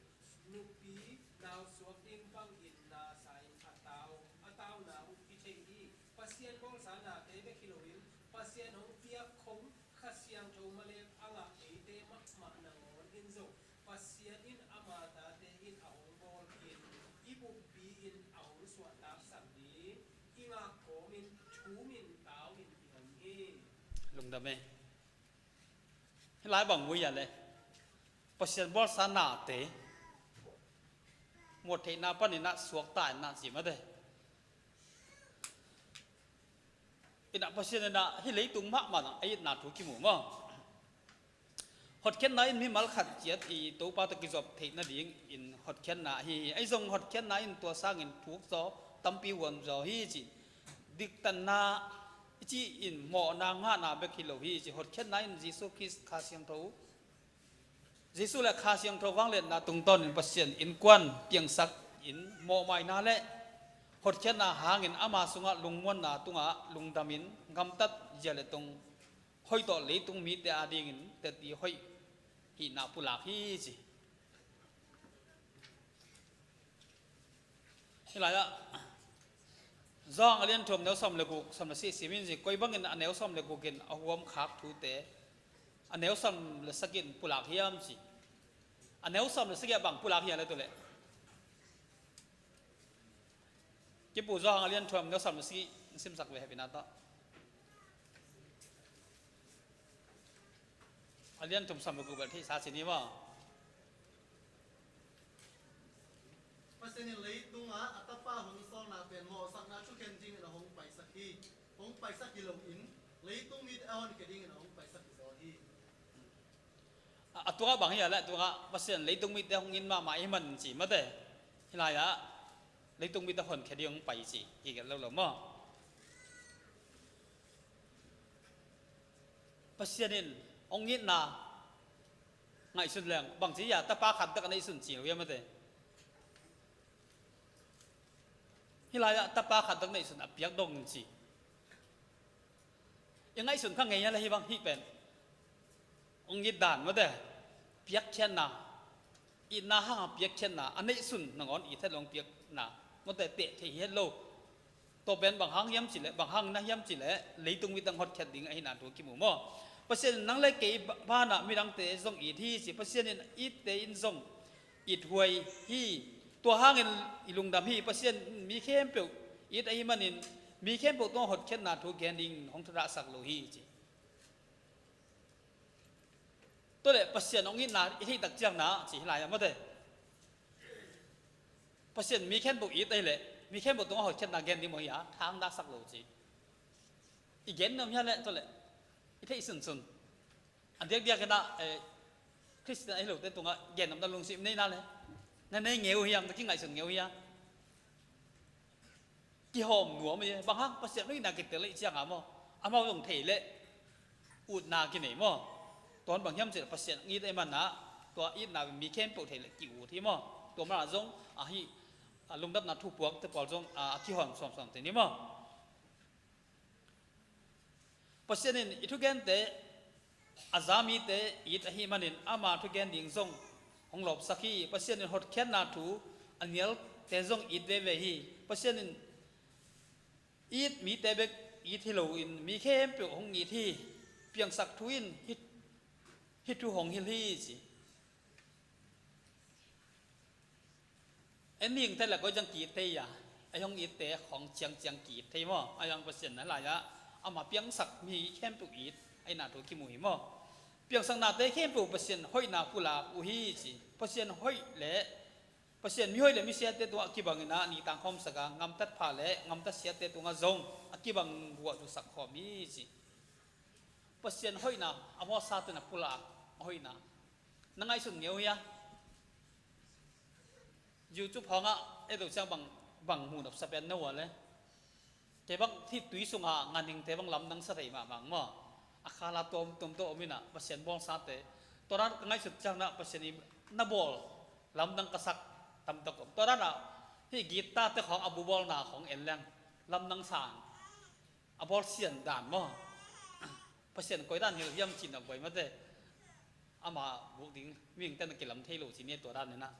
nupi nau suak ding bangin nasa in a tau, a tauna uh i thei hi. Pasian bawlsa nate bek hi loin Pasian hong piak khong Kha Siangtho malek a ngah eite mahmah nangawn in zong Pasian in ama tate in a hong bawl in i buppi in a hong suahtaksak ding i ngak kawmin thumin tau in i om hi. Lungdam e. Hih lai bang mu ia le Pasian bawlsa nate muat theihna panin ah suakta in ah ci mate. In ah Pasian in ah hih leitung mahmah ah a itna thu kimu maw? Hotkhiatna in mimal khat ciat i Topa tawh kizop theih nadingin hotkhiatna ahi hi. Ahi zong hotkhiatna in tua sangin thuk zaw tampi huam zaw hi ci. Diktatna i ci in mawhna ngahna bek hi lo hi ci. Hotkhiatna in Jesu Khrist Kha Siangtho, Jesu le Kha Siangtho vangliatna tungtawnin Pasian innkuan piangsak in mawhmaina le hotkhiatna hangin ama sungah lungmuanna tungah lungdamin gamtat zia le tong hoih tawh leitung mite adingin teci hoih hihna pulak hi ci. Hih lai-ah Johan a lian thum neu sawm le guk, sawm le sagih sim in ci. Koi bangin a neu sawm le guk in a huam khak thute a neu sawm le sagih in pulak hiam ci. A neu sawm le sagih ah bang pulak hiam le tu le Kipu Johan a lian thum neu sawm le sagih in simsak ve hepina tawh. A lian thum sawm le guk bel theihsa ci ni maw? Pasian in leitungah a Tapa hong sawlna pen mawhsakna thukhen dingin a hong paisak hi. Hong paisak hi loin leitung mite a honkhia dingin a hong paisak hi zaw hi. A, a tungah bang hi a le a tungah Pasian leitung mite hong it mahmah ahi man ci mate. Hih lai-ah leitung mite honkhia ding hong pai ci hi gelh lo lo maw? Pasian in hong itna ngaihsun leng bangci a Tapa khat tak a neihsun ci lo hiam mate. Hih lai-ah Tapa khat tak neihsun a piak dong ci. I ngaihsun kha ngei a le hih bang hih pen hong it dan mate. Piakkhiatna, itna hanga piakkhiatna, a neihsun nangawn it het lo hong piakna mate, teh thei hi het lo. Tua pen bang hang hiam cileh, bang hang na hiam cileh leitung midang hotkhiat ding ahihna thu kimu maw? Pasian in nang le kei ba-, banah midangte zong it hi ci. Pasian in itte in zong it huai hi. Tua hangin i lungdam hi. Pasian in mi khempeuh it ahih manin mi khempeuh tungah hotkhiatna thu gen ding hong thudahsak lo hi ci. Tua le Pasian hong itna i theihtak ciangna ci hi lai a mate. Pasian mi khempeuh it ahileh mi khempeuh tungah hotkhiatna gen ding maw hi a, thang dahsak lo ci. I gen nuam hia le tua le i theih sunsun. A diakdiak in ah, eh, Khristian ahi lote tungah gen nuam na lungsim nei na le na nei ngeu hiam, na kingaihsun ngeu hia? Kihawm nuam hi. Bang hang Pasian itna kitel leh cianga maw, amau zong thei leh utna kinei maw? Tuan bang hiam cileh Pasian it ahih manah tua itna mi khempeuh thei leh ki-ut hi maw? Tua manah zong ahi, a lungdamna thupuakte pawl zong a, a kihawm suamsuam te ni maw? Pasian in i thugente a za mite it ahih manin ama thugen ding zong hong lawpsak hi. Pasian in hotkhiatna thu a nialte zong it veve hi. Pasian in it mite bek it hi loin mi khempeuh hong it hi. Piangsak thu in hih, hih thu hong hilh hi ci. En mihingte le koi ciang ki-it thei a, ei hong itte khawng ciangciang ki-it thei maw? Ahi hang Pasian na lai-ah ama piangsak mi khempeuh it ahihna thu kimu hi maw? Piangsaknate khempeuh Pasian hoihna pulak uh hi ci. Pasian hoih le Pasian mihoih le misiate tungah kibangin ah nitang khawmsak a, ngamtat pha le ngamtat siate tungah zong a kibang guah zusak khawm hi ci. Pasian hoihna a mawhsa tena pulak a hoihna na ngaihsun ngeu hia? YouTube hawngah ei do ciang bang, bang hmuh nopsa pen na ua le kei bang hih tui sunga nganhingte bang lamdang sa thei mahmah maw? A khala tuamtuam tawh om inah Pasian bawlsate tua dan ka ngaihsut ciangna Pasian i na bawl lamdang ka sak tamtak om. Tua danah hih guitar-te khawng a bubawlna khawng en leng lamdang sang a bawl sian dan maw? Pasian koi dan hi lo hiam cih na buai mate. Ama buk ding mihingte na kilam thei lo ci ni tua dan inah.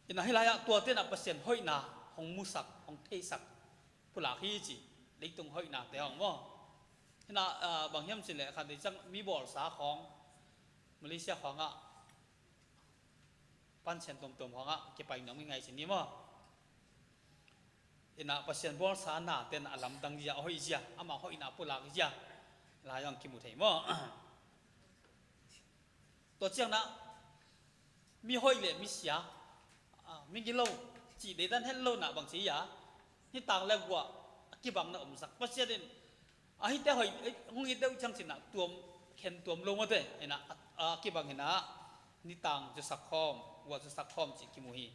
Inah hih lai-ah tuate inah Pasian hoihna hong musak, hong theisak pulak hi ci. Leitung hoihnate hong maw? Hinah, ah, bang hiam cih leh khat dei ciang mi bawlsa khawng Malaysia khawngah pansian tuamtuam khawngah kipai nuam ngai ci ni maw? Inah Pasian bawlsa nate inah a lamdang zia, a hoih zia, ama hoihna pulak zia lai hong kimu thei maw? Tua ciangin ah mi hoih le mi sia, ah, mi gilo cih deidan het lo in ah bang ci hiam? Nitang le guah a kibang na omsak. Pasian in a hihte hoih, eh, hong it deuh ciang cih in ah tuam, khen tuam lo mawk te in ah, a, a kibang in ah nitang zusak khawm, guah zusak khawm cih kimu hi.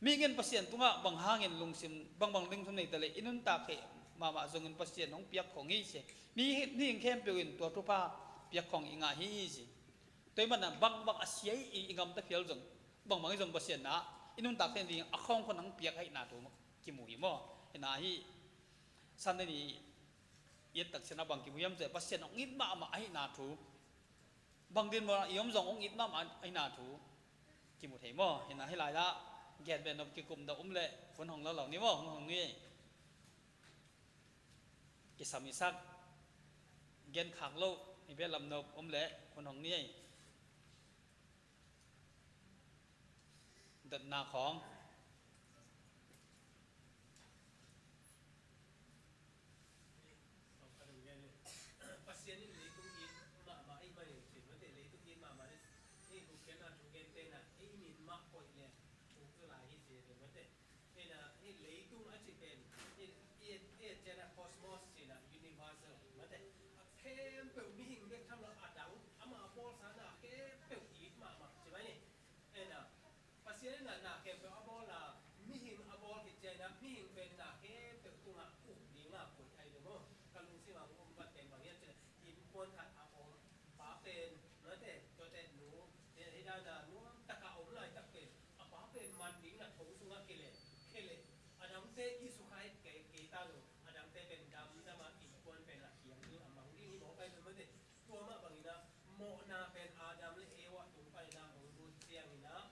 Mihing in Pasian tungah bang hangin lungsim, bangbang lungsim nei ta leh i nuntak theih mahmah zongin Pasian hong piak khawng hi ci. Mi, mihing khempeuh in tua thupha piak khawng i ngah hi ci. Tua ahih manin bangbang a sia i, i gamta phial zong, bangbang i zong Pasian in ah i nuntak theih ding a khawng khawng hong piak ahihna thu kimu hi maw? Hi in ah hih Sunday ni i et tak ciangin ah bang kimu hiam cih leh Pasian hong it mahmah ahihna thu. Bang din maw i om zong hong it mahmah ahihna thu kimu thei maw? Hi in ah hih lai-ah gen beh nop, kikum dah om leh hun hong lo lo ni maw, hong hong ni. Kisam i sak, gen khak loh, i beh lam nop om leh hun hong ni. Dotna khawng. Pasian in leitung it mahmah ahih manin cih mate, leitung it mahmah in, hih gupkhiatna thu gente in ah ei min mah koih leh thuk zaw lai hi ci, mate. Hi in ah, hih leitung a cih pen, hih, hih, hih ciang ah cosmos ci in ah, universal, mate. A khempeuh mihing bek tham lo, a dang, ama bawlsa na khempeuh it mahmah ci mai ni. Hi in ah, Pasian in ah na khempeuh a bawl a, mihing a bawl khit ciangin ah, mihing pen na khempeuh tungah uk ding a koih ahi ve maw. Ka lungsim ah hong um vat pen bang hiam cih leh, innkuan khat a om, pa pen, mate, tuate nu, hi dan a nuam tak a om laitak pen, a pa pen man ding in ah thong sungah kileh, kileh. A dangte i sukha het kei, kei ta lo, a dangte pen damdam a, innkuan pen a kiang ding a mang ding hi mawk ahi ve mate. Tua mah bangin ah mawhna pen Adam le Eva tung panin ah hong lut ciangin ah,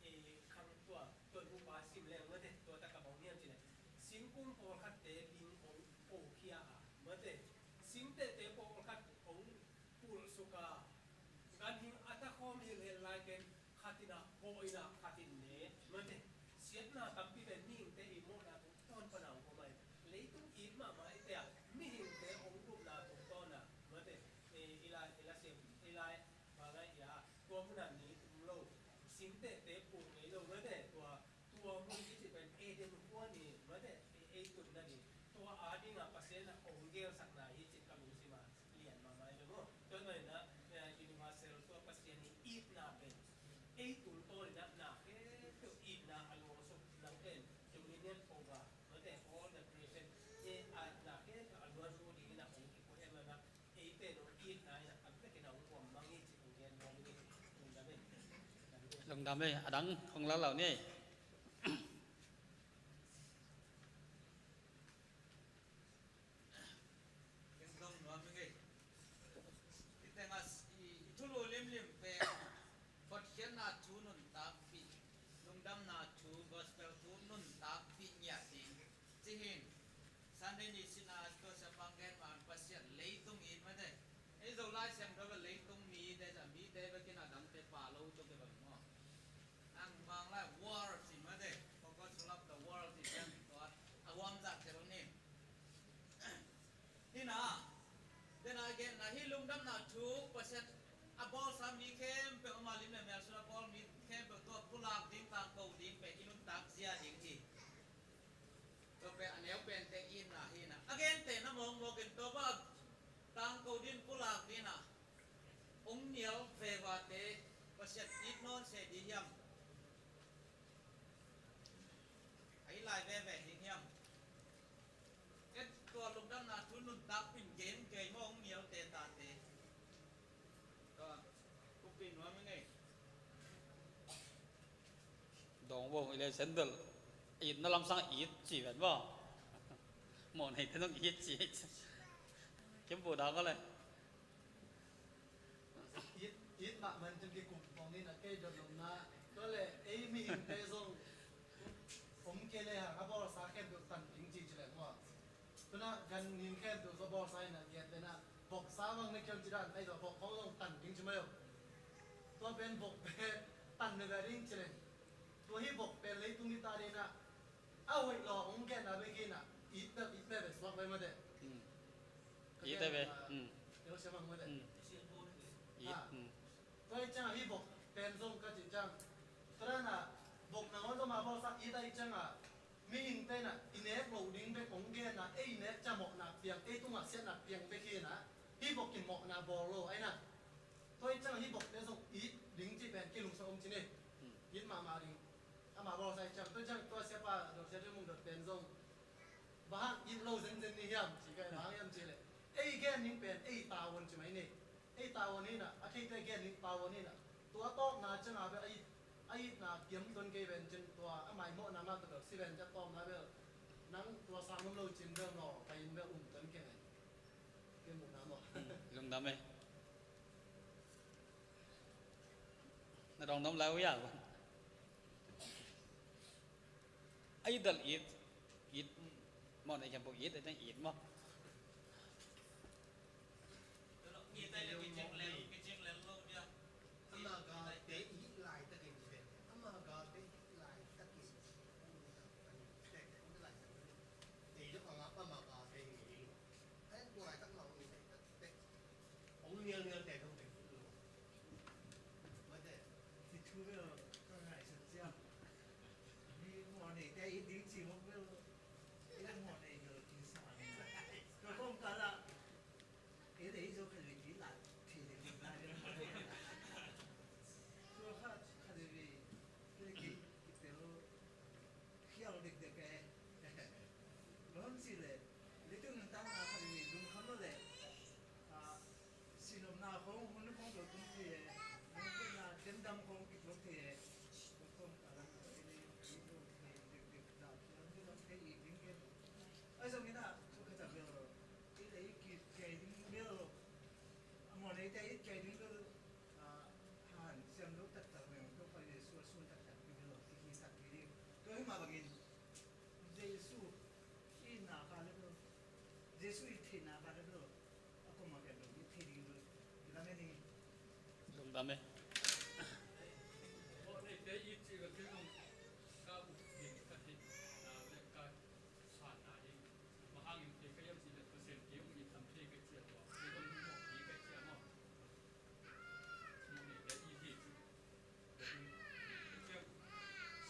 eh, khang tua, tua nupa sim leng mate, tua tak a bang hiam cih leh, singkung pawlkhatte bing hong pokhia a, mate, singtehte pawlkhat hong pulhsuk a, ganhing a takhawm hilhhel lai pen khat in ah bawh in ah khat in ne, mate, siatna tampi pen mihingte i mawhna tungtawn pan a hong om ahi. Leitung it mahmah i te a, mihingte hong lupna tungtawn a, mate, i, i lai, i la siam, i lai, bang lai i a, tua mun ah ni tum lo, singtehte pulh ngei lo, mate, tua, tua mun i cih pen Eden huan i, mate, ei, ei tun nading, tua a ding a Pasian in ah hong gelsakna hi cih ka lungsim ah lian mahmah hi ve maw. Tua ahih manin ah, eh, universal tua Pasian i itna pen ei tungtawn in ah na khempeuh itna a luangsuk nang pen dominion over, mate, all the creation, eh, a na khempeuh a luanzu ding in ah hong kikoih ahih manin ah ei pen hong itna in ah a vekin ah hong huam mang hi cih hong gen nuam hi. Lungdam hi. Lungdam hi. A dang hong lau lau ni. Keng zong nuam i ngei. I teng a i, i thulu limlim pen hotkhiatna thu nuntakpih, lungdamna thu, gospel thu nuntakpih ngiat ding ci hi. Sunday ni sin a tua siapa gen ma Pasian leitung it mate. Ei Zolai Siangtho bel leitung mi te, mite bekin a dangte pha lo tua kibang maw. Ang bang lai world ci mate, focus of the world ci ciang tua a huam zah tel ni. Hi in ah, den a genna hi lungdamna thu Pasian a bawlsa mi khempeuh, ama lim le mel sung a bawl mi khempeuh tua pulak ding, tangko ding pen i nuntak zia ding hi. Tua pen a neu pente itna hi in ah. A gente na mawkmawk in tua bang tangko ding, pulak ding in ah hong nial vevate Pasian it nawn se ding hiam? A it lai veve ding hiam? Ken tua lungdamna thu nuntakpih gen kei maw, hong nialte tate. Tua, kupi nuam i ngei. Dawng bo i le sandal. Itna lamsang it ci ven bo. Mawh neite zong it ci. Kim bu dang ko le. It, it mahmah in tun kikum khawng in a kei dot lomna. Tua le ei mihingte zong om kei le hang a bawlsa khempeuh tan ding ci ci le maw. Tuna ganhing khempeuh zaw bawlsa in a giat le na voksa bang na khiam ci dan ai zaw vok khawng zong tan ding ci mai o. Tua pen vok pen tan na ve ding ci le. Tua hi vok pen leitung hi ta ding na. A hoih lo hong genna bek hi na. It na, it na ve suak ve mate. Hmm. Ka it na ve. Genna, hmm. Telo siamang mate. Hmm. It, ah, hmm. Tua hi ciangah hih vok pen zong ka cih ciang, tua dan a vok nangawn zong mah bawlsa it ahih ciangah, mihingte in ah i nek loh ding bek hong gen a, ei nek ciang mawhna piang, ei tungah siatna piang bek hi in ah, hih vok in mawhna bawl lo ahih in ah. Tua hi ciangah hih vokte zong it ding cih pen kilungsak om ci ni. It mahmah ding. Amah bawlsa hi ciang, tua ciang tua siapa dot, sia Tuimung dot pen zong, bang hang it lo zenzen ni hiam ci ka, bang hang hiam cih leh, ei gen ding pen ei tavuan ci mai ni. Ei tavuan hi in ah, a theite gen ding tavuan hi in ah, tua a tawpna ciangah bel a it, a itna kiam tuan kei ven cin, tua a maimawhna mah tawh bel si ven cin, a tawpna bel nang tua sang om lo cin bel naw, ka inn bel um tuan kei ven. Kei muhna maw. Lungdam e. Na dawng dawng lai uh ya. A it dal it, it maw, na i khempeuh it, a it maw. Ama galte it laitakin, ama galte it laitakin, tua laitak mah hong nial nial te dong te. Mate. Ti thu ve lo, ka ngai sa cia. Ni mo nei te i ding ci mo ve lo. I mo nei lo ti sa ni. Ka kong ka la. I dei zo ka lui ti la. Ti dei la. Tua kha, kha dei ve. Ki, ki te lo. Khial dikdek e. Bang hang cih leh, leitung nuntakna khat i lungkham lo leh, ah, sinopna khong hun khong lo tung thei e, nuntakna demdam khong kituak thei e. Tua khong a lam i lei, i lo thei dikdek dah, i lam i lam thei i ding e. Ahi zongin ah, thu khat a bel lo, i lei i kit kei ding bel lo. A mawh neite i kei ding bel lo. Ah, han siam lo taktak leng, Topa Jesu a sun taktak pi lo, kihi tak pi ding. Tua hi mah bangin, Jesu i itna ka le lo, Jesu i theihna ka le lo, a kong mah pian lo, i thei ding lo, i lam e ni. Lungdam e. Aw, nei te i ci ka thei nong ka u ding ka theihna le ka sanna ding. Bang hangin thei ka hiam cih leh Pasian kei hong it tham thei ka ci a tua. Kei hong mawh kei ka ci a maw.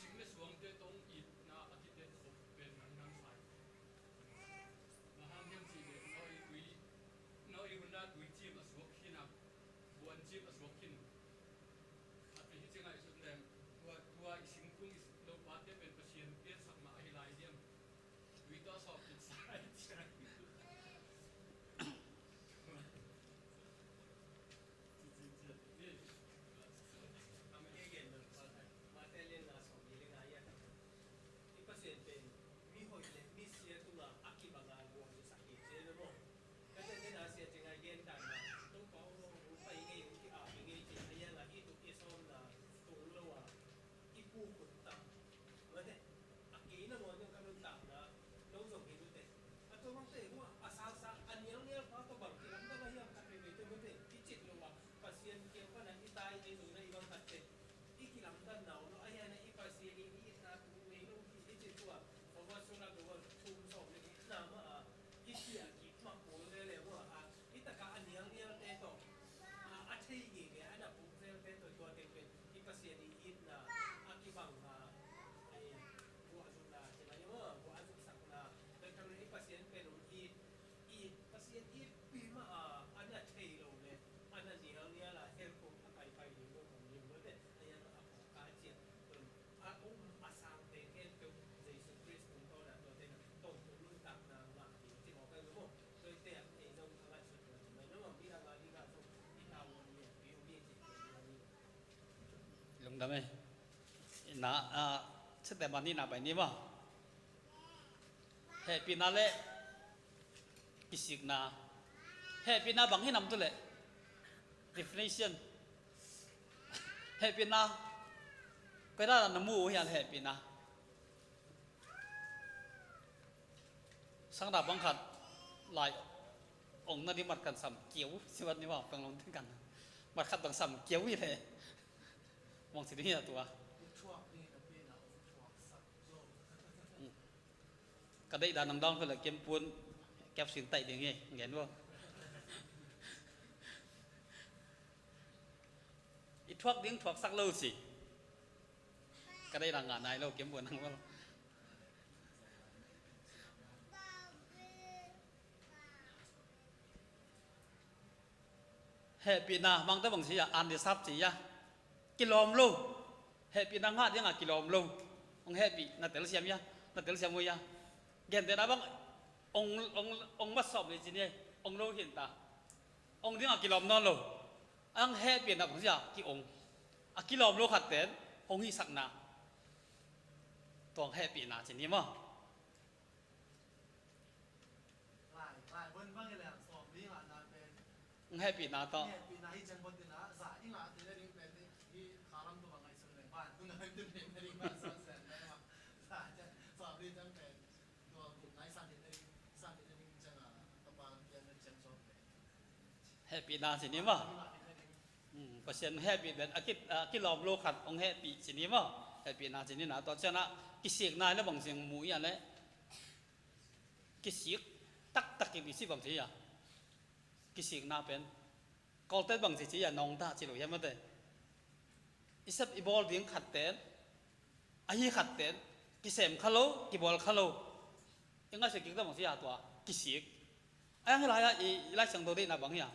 Sik le suangte tawh itna a kitet khop pen nang nang sai. Bang hang hiam cih leh Noah i tui, Noah i hun a tui cim a suak khin a, buan cim a suak khin. A pi hi ci ngaihsut leng, tua, tua i singkung i lopate pen Pasian piansak mah ahi lai diam. Tui tawh sawp kik sa hi ci a. I Pasian pen mi hoih le mi sia tungah a kibang a guah zasak hi ci maw. Ka tua tena sia ci ngai gen dan mah, Topa aw, hong pai ngei, hong ki-ap ngei ci a, a hiang a i tuk i sawmna tung lo a, i pu khut tam. Mate, a kei nangawn zong ka nuntakna lo zong hi mate. A tua bangte hua a sangsa a nialnial pa tua bang kilamdang a hiam khat veivei te mate, i cit lo a Pasian kiang pana i tai ei lo na i bang khat te i kilamdanna om lo a hian a i Pasian i itna tu ngei lo hi i cit tua. Over sula tu thum sawm le itna mah a i piah kik mah pawl le le hua a i taka a nialnialte tawh, a, a thei ngei ngei a na puk zelte tawh tua teng pen i Pasian i itna a kibang a, ei, guahzutna ci mai maw, guahzutsakna, bek tham le i Pasian pen hong it, i Pasian itpi mah a, a na thei lo le a na nialnial a helpung a paipai ding lo kong niam lo le a ian a pawk ka ciang a um a sangte khempeuh Jesu Khrist tungtawn a tuate na tawmtung nuntakna ngah ding ci mawk a hi maw? Tuate ah ei zong a ngaihsut tuan ci mai lo maw? Midang a dingah zong i tavuan lianpi om hi ci tuan ding a ni. Lungdam e. Na, ah, sete mah nihna bai ni maw? Hehpihna le kisikna. Hehpihna bang hi nam tu le? Definition. Hehpihna. Koi dan na mu uh hian hehpihna. Sangna bang khat lai ong na di mat kan sam kiau siwat ni maw, peng long ding kan. Mat khat bang sam kiau hi le. Mong si ding hi a tua. Ka deih dan nang dawng khol a kiam pun kiap sin taih ding hi ngen vo. Thuak ding thuaksak lo ci. Ka deih na ngah nai lo, kim buan nang lo. Hehpihna mangte bang ci a, an di sap ci a, kilawm lo. Hehpihna ngah ding a kilawm lo. Hong hehpih na telsiam a, na telsiam uh a. Gentehna bang ong, ong, ong mat sawm ni ci ni, ong lo hi ta. Ong ding a kilawm nawn lo. Ang hehpihna bang ci a ki-ong. A kilawm lo khat pen hong hisakna, tua hehpihna ci ni maw. Hong hehpihna tawh. Hehpihna ci ni maw. Hmm, Pasian hehpih pen a ki, a kilawm lo khat hong hehpih ci ni maw. Hehpihna ci ni na, tua ciangin a kisikna le bang ci mu ia le. Kisik taktak i bisi bang ci a. Kisikna pen Kawlte'n bang ci ci a, nong ta ci lo hiam mate. I sep i bawl ding khat pen, ahi khat pen kisem kha lo, kibawl kha lo. I ngaihsut kik ta bang ci a, tua kisik. A yang hi lai a i, i Lai Siangtho deihna bang hi a,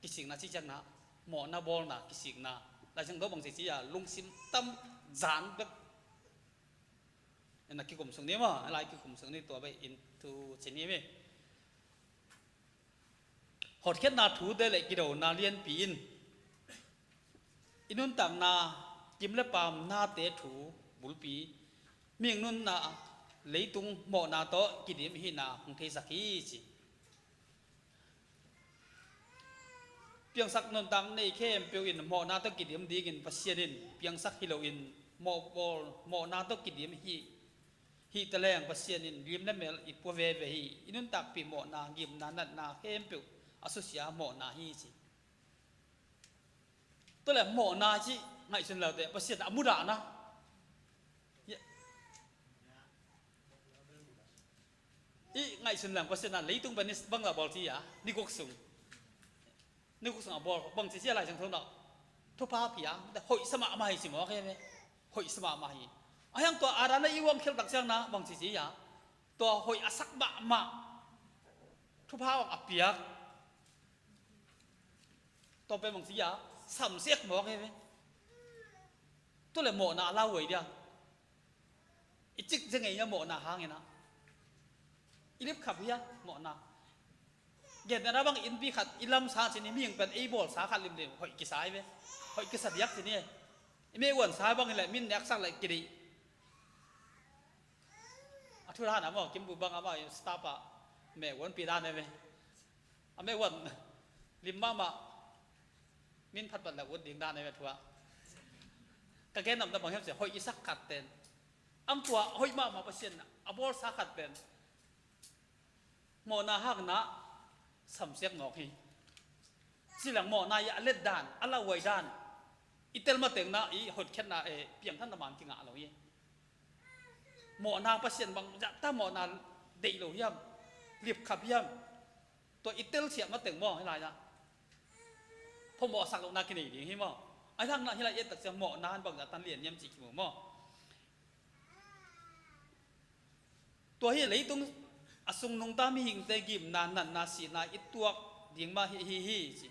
kisikna ci ciangin a mawhna bawlna, kisikna. Lai Siangtho bang ci ci a, lungsim tam zan bek. Ena kikum suk ni maw, a lai kikum suk ni, tua bek in thu ci ni mi. Hotkhiatna thute le kidona lianpi in i nuntakna kim le paam nate thu bulpi, mihing nunna leitung mawhna tawh kidim i hihna hong theisak hi ci. Piangsak nuntak nei khempeuh in mawhna tawh kidim dingin Pasian in piangsak hi loin mawhbawl, mawhna tawh kidim hi, hih taleng Pasian in lim le mel i pua veve hi. I nuntakpih mawhna, gimna, natna khempeuh a susia mawhna hi ci. Tua le mawhna ci ngaihsun lote Pasian a mudahna. I ngaihsun leng Pasian a leitung pen ni bang la bawl ci a, ni guk sung. Ni guk sung a bawl bang ci ci a Lai Siangtho na. Thupha pia, hoih sa mahmah hi ci mawk hi ve. Hoih sa mahmah hi. A hiang tua Adam le Eve hong khial tak ciang na bang ci ci a, tua hoih a sak mahmah thupha hong a piak. Tua pen bang ci a, samsiak mawk hi ve. Tua le mawhna a lauhuai dia. I cik zia ngei a mawhna hangin a, i lipkhap hi a mawhna. Gentehna bang innpi khat i lamsa ci ni, mihing pen ei bawlsa khat limlim hoih kisa hi ve. Hoih kisa diak ci ni. I meh uansa bang hi le min neksak le kideih. A thu dan a maw, Kimbu bang amah i staff a meh uanpi dan hi ve. A meh uan lim mahmah, min phatphat le ut ding dan a ve thua. Ka gen namta bang hiam sia, hoih i sak khat pen, am tua hoih mahmah Pasian a bawlsa khat pen mawhna hakna samsiak mawk hi. Ci leng mawhna i a let dan, a lauhuai dan i tel matengna i hotkhiatna e piangthanna man kingah lo hi. Mawhna Pasian bang zahta mawhna deih lo hiam, lipkhap hiam. Tua i telsiah mateng maw, hi lai-ah phamawhsak lohna kinei ding hi maw. A hi hangna hi lai et tak ciang mawhna han bang zahtan lian hiam cih kimu maw. Tua hi leitung a sung nungta mihingte gimna, natna, sihna i tuak ding mah hi, hi, hi ci.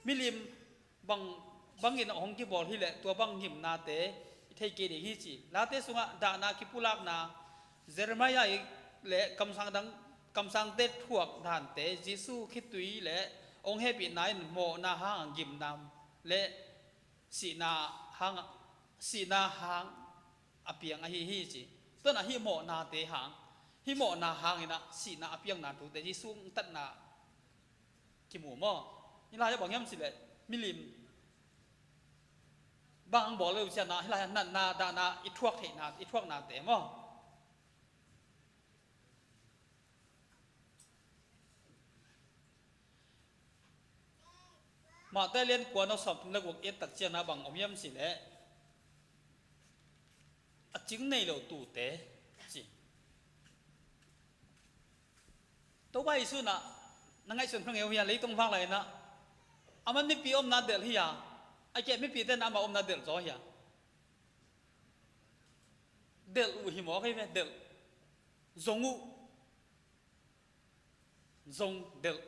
Milim bang, bangin a hong kibawl hileh tua bang gimnate i thei kei ding hi ci. Late sungah dahna kipulakna, Jeremiah le kamsang dang, kamsangte thuak dante, Jesu khitui le hong hehpihna in mawhna hang gimna le sihna hang, sihna hang a piang ahi hi ci. Tuan ahi mawhnate hang, hi mawhna hangin ah sihna a piangna thute, Jesu tatna kimu maw? Hi lai-ah bang hiam cileh milim bang bawl lo cianah hi lai-ah natna dahna i thuak theihna, i thuaknate maw? Mate lian kua nau sawm thum le guk et tak ciangna bang om hiam cileh a cing nei lo tute ci. Topa Jesu nah na ngaihsun kha ngeu hi a, leitung vak lai nah a man mipi omna delh hi a, A keh mipite na amah omna delh zaw hia? Delh uh hi mawk hi ve, delh. Zong uh. Zong delh.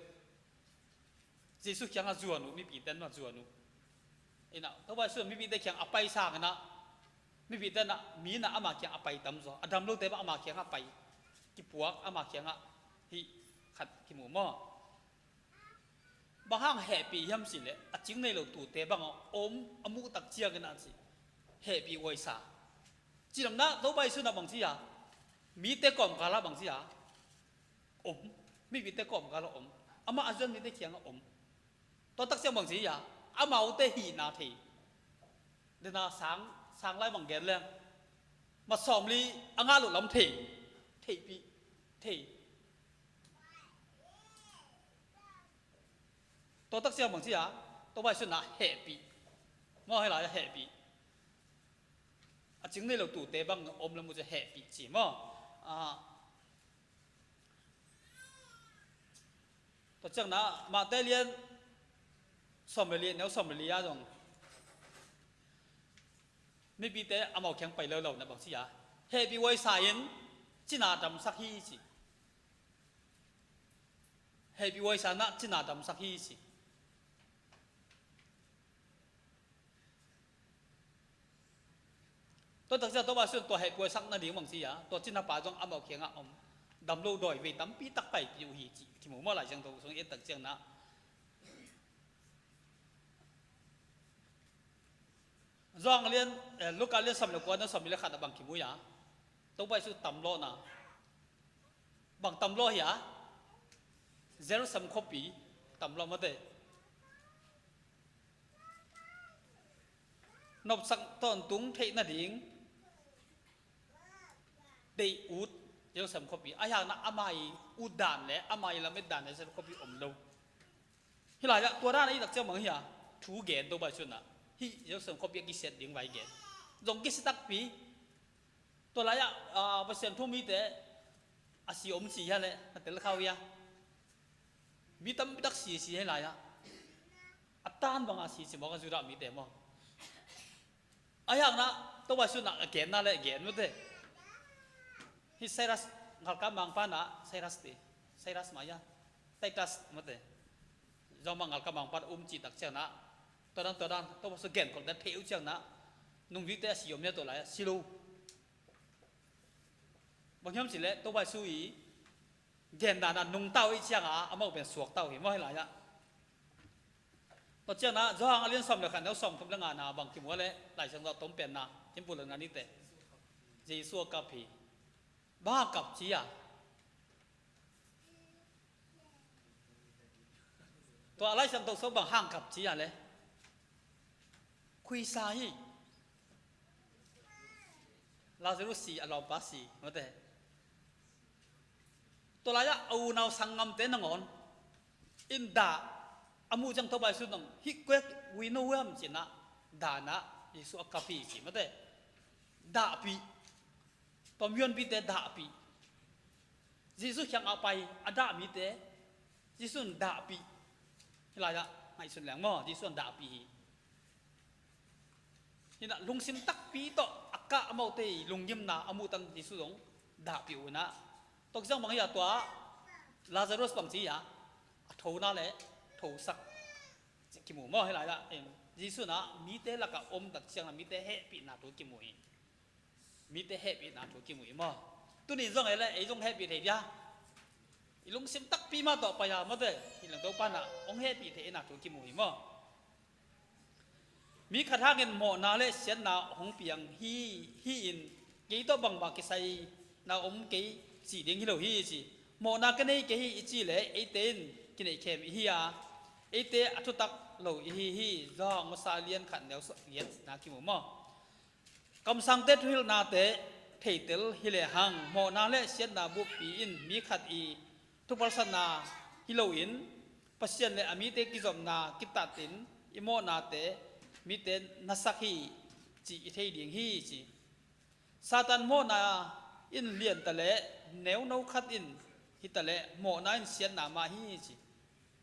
Jesu kiangah zuan uh, mipite na zuan uh. Inah Topa Jesu mipite kiang a pai sangin ah, mipite na, mi na ama kiang a pai tamzaw, a dam lote bang ama kiangah pai, kipuak ama kiangah hih khat kimu maw? Bang hang hehpih hiam cih leh a cing nei lo tute bang a om a muh tak ciangin ah ci, hehpih huaisa. Cidamna Topa Jesu na bang ci a, mite kawmkal ah bang ci a om, mipite kawmkal ah om, amah a zuan mite kiangah om. Tua tak ciang bang ci a, amaute hihna thei. Dena sang, sang lai bang gen leng, ma sawmli a ngah loh lam thei, theihpih, thei. Tua tak ciang bang ci a, Topa Jesu na hehpih. Maw, hih lai a hehpih. A cing nei lo tute bang om le mu ci hehpih ci maw. Ah, tua ciang na Mate lian sawm le li, neu sawm le li a zong mipite amau kiang pai lo lo na bang ci a, hehpih huaisa in cina damsak hi ci. Hehpih huaisa na cina damsak hi ci. Tua tak ciang Topa Jesu tua hehpih huaisak nading bang ci a, tua cina pa zong amau kiangah om. Dam lo dawi vei tampi tak paipih uh hi ci kimu maw, Lai Siangtho sung i et tak ciang na. Johan lian, eh, Luka lian sawm le kua, neu sawm le khat a bang kimu a, Topa Jesu tamlawhna. Bang tamlawh hia? Jerusalem khuapi tamlawh mate. Nopsak tawntung theih nading deih ut Jerusalem khuapi. A hiangna ama i ut dan le ama i lamet dan Jerusalem khuapi om lo. Hih lai-ah tua dan a i tak ciang bang hia? Thu gen Topa Jesu na hih Jerusalem khuapi a kisiat ding vai gen. Zong kisi takpi. Tua lai-ah, ah, Pasian thu mite a si om si hia leh na tel khau hia? Mi tampi tak si si hih lai-ah. A tan banga si si mawk a Judah mite maw. A hiangna Topa Jesu na a genna le gen mute. Hih Cyrus ngalkam mangpa na Cyrus te. Cyrus mah hia? Titus mate. Zong mah ngalkam mangpa um cih tak ciang na. Tua dan, tua dan, Topa Jesu gen kol dan thei uh ciang na. Nungzuite a si om hia tua lai-ah? Si lo. Bang hiam cih leh Topa Jesu i gen dan a nungta uh i ciang a, amau pen suakta uh hi maw hih lai-ah. Tua ciang na Johan a lian sawm le khat, neu sawm thum le nga na bang kimu a leh Lai Siangtho a tom pen na, kin pulak na nite. Jesu a kap hi. Bang a kap ci a? Tua Lai Siangtho sung bang hang kap ci a leh? Khuisa hi. Lazarus si, a lawmpa si mate. Tua lai-ah a unau sanggamte nangawn in dah a muh ciang Topa Jesu nong hih kuek, we know him ci-in ah, dah in ah Jesu a kap hi ci mate. Dahpih. Tua mihonpite dahpih. Jesu kiang a pai a dah mite Jesu in dahpih. Hih lai-ah ngaihsun leng maw, Jesu in dahpih hi. Hih in ah lungsim takpi tawh a kah amaute i lunggimna a muh tang Jesu zong dahpih uh in ah. Tua kizang bang hi a, tua Lazarus bang ci a, a thona le thosak kimu maw hih lai-ah. Jesu in ah mite lakah om tak ciang a mite hehpihna thu kimu hi. Mite hehpihna thu kimu hi maw? Tuni zong ei le ei zong hehpih thei dia? I lungsim takpi mah tawh pai a mawte, hi leng Topa in ah hong hehpih theihna thu kimu hi maw? Mi khat hangin mawhna le siatna hong piang hi, hi-in kei tawh bangmah kisaina om kei cih ding hi lo hi ci. Mawhna ka nei kei hi i cih leh eite in kineihkhem i hi a, eite a thutak lo i hi hi. Johan masa lian khat neu giatna kimu maw? Kamsangte thuhilhnate theitel hi lehang, mawhna le siatna buppi in mi khat i thupalsatna hi loin, Pasian le a mite kizopna kitatin i mawhnate mite na sak hi cih i thei ding hi ci. Satan mawhna in lian ta leh, neuno khat in hi ta leh, mawhna in siatna mah hi ci.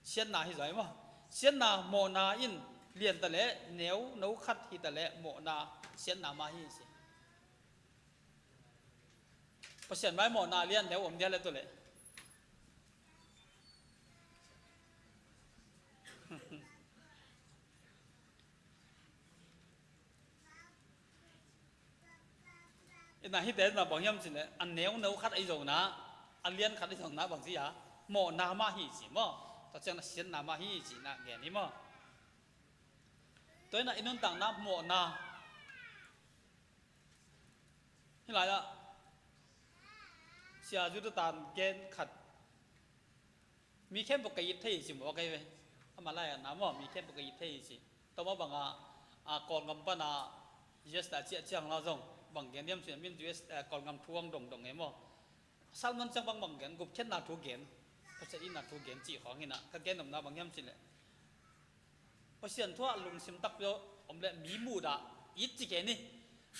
Siatna hi zaw maw? Siatna mawhna in Lian ta leh neu no khat hi ta leh mawhna siatna mah hi ci. Pasian mai mawhna lian neu om dia le tu leh. Ina hite na bang hiam cih leh a neu no khat ahi zongna, a lian khat ahi zongna bang ci a, mawhna mah hi ci maw? Tua ciang na siatna mah hi ci na gen hi maw? Tua ina i nuntakna mawhna. Hih lai-ah Sia Zu Tutan gen khat, mi khempeuh ka it thei hi ci maw, kei ve. Ama lai-ah na maw, mi khempeuh ka it thei hi ci. Tua mah bangah, a, Kawlgam pana U S a ciah ciang la zong bang gen hiam cih leh, min U S, a, Kawlgam thu ang dongdong e maw. Sermon ciang bang bang gen, gupkhiatna thu gen, Pasian itna thu gen cih khawng hi na, ka gen nopna bang hiam cih leh, Pasian thu ah lungsim takpi om leh mi mudah it ci kei ni.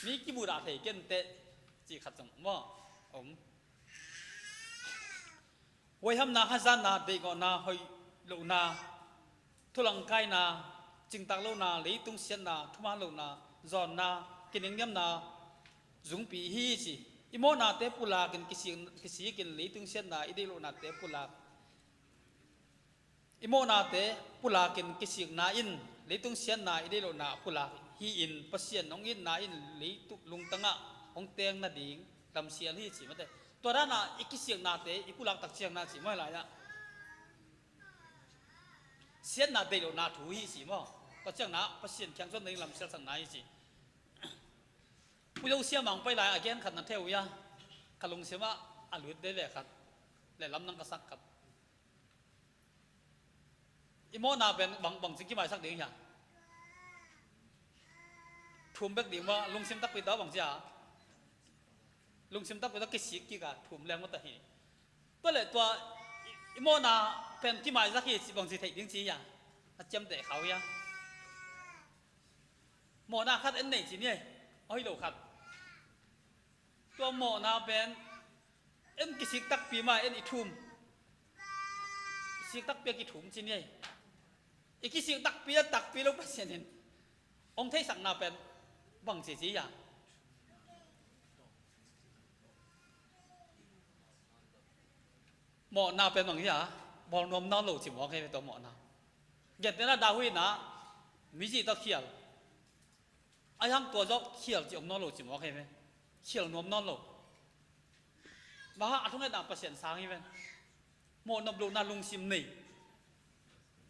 Mi kimudah thei kei inteh cih khat zong maw om. Huaihamna, hazatna, deihgawhna, hoih lohna, thulangkaina, cingtak lohna, leitung siatna, thuman lohna, zawnna, kiningniamna, zungpi hi ci. I mawhnate pulakin kisik, kisikin leitung siatna, i deih lohnate pulak. I mawhnate pulakin kisikna in leitung siatna i deih lohna pulak hi-in Pasian hong itna in leitung lungtangah hong teng nading lamsial hi ci mate. Tua dana i kisiknate i pulak tak ciang na ci maw, hi lai-ah siatna deih lohna thu hi ci maw? Tua ciang na Pasian kiang suan nading lamsial sakna hi ci. Pu Zo Sia Mang pai lai a gen khat na thei uh hia? Ka lungsimah a lut veve khat le lamdang ka sak khat. I mawhna pen bang, bangci kimaisak ding hia? Thum bek ding maw, lungsim takpi tawh bangci a, lungsim takpi tawh kisik kik a thum leng mawh ta hi. Tua le tua i, i mawhna pen kimaisak hi ci bangci theih ding ci hia? A ciamteh khau hia? Mawhna khat en nei ci ni ei, a hoih lo khat. Tua mawhna pen en kisik takpi mah en i thum. Sik takpi a kithum ci ni ei. I kisik takpi a takpi lo Pasian in hong theihsakna pen bang ci ci hia? Mawhna pen bang hia? Bawl nuam nawn lo ci mawk hi ve tua mawhna. Gentehna David na mizi tawh khial. Ahi hang tua zawh khial ci om nawn lo ci mawk hi ve. Khial nuam nawn lo. Bang hang a thungetna Pasian sang hi ve. Mawh nop lohna lungsim nei.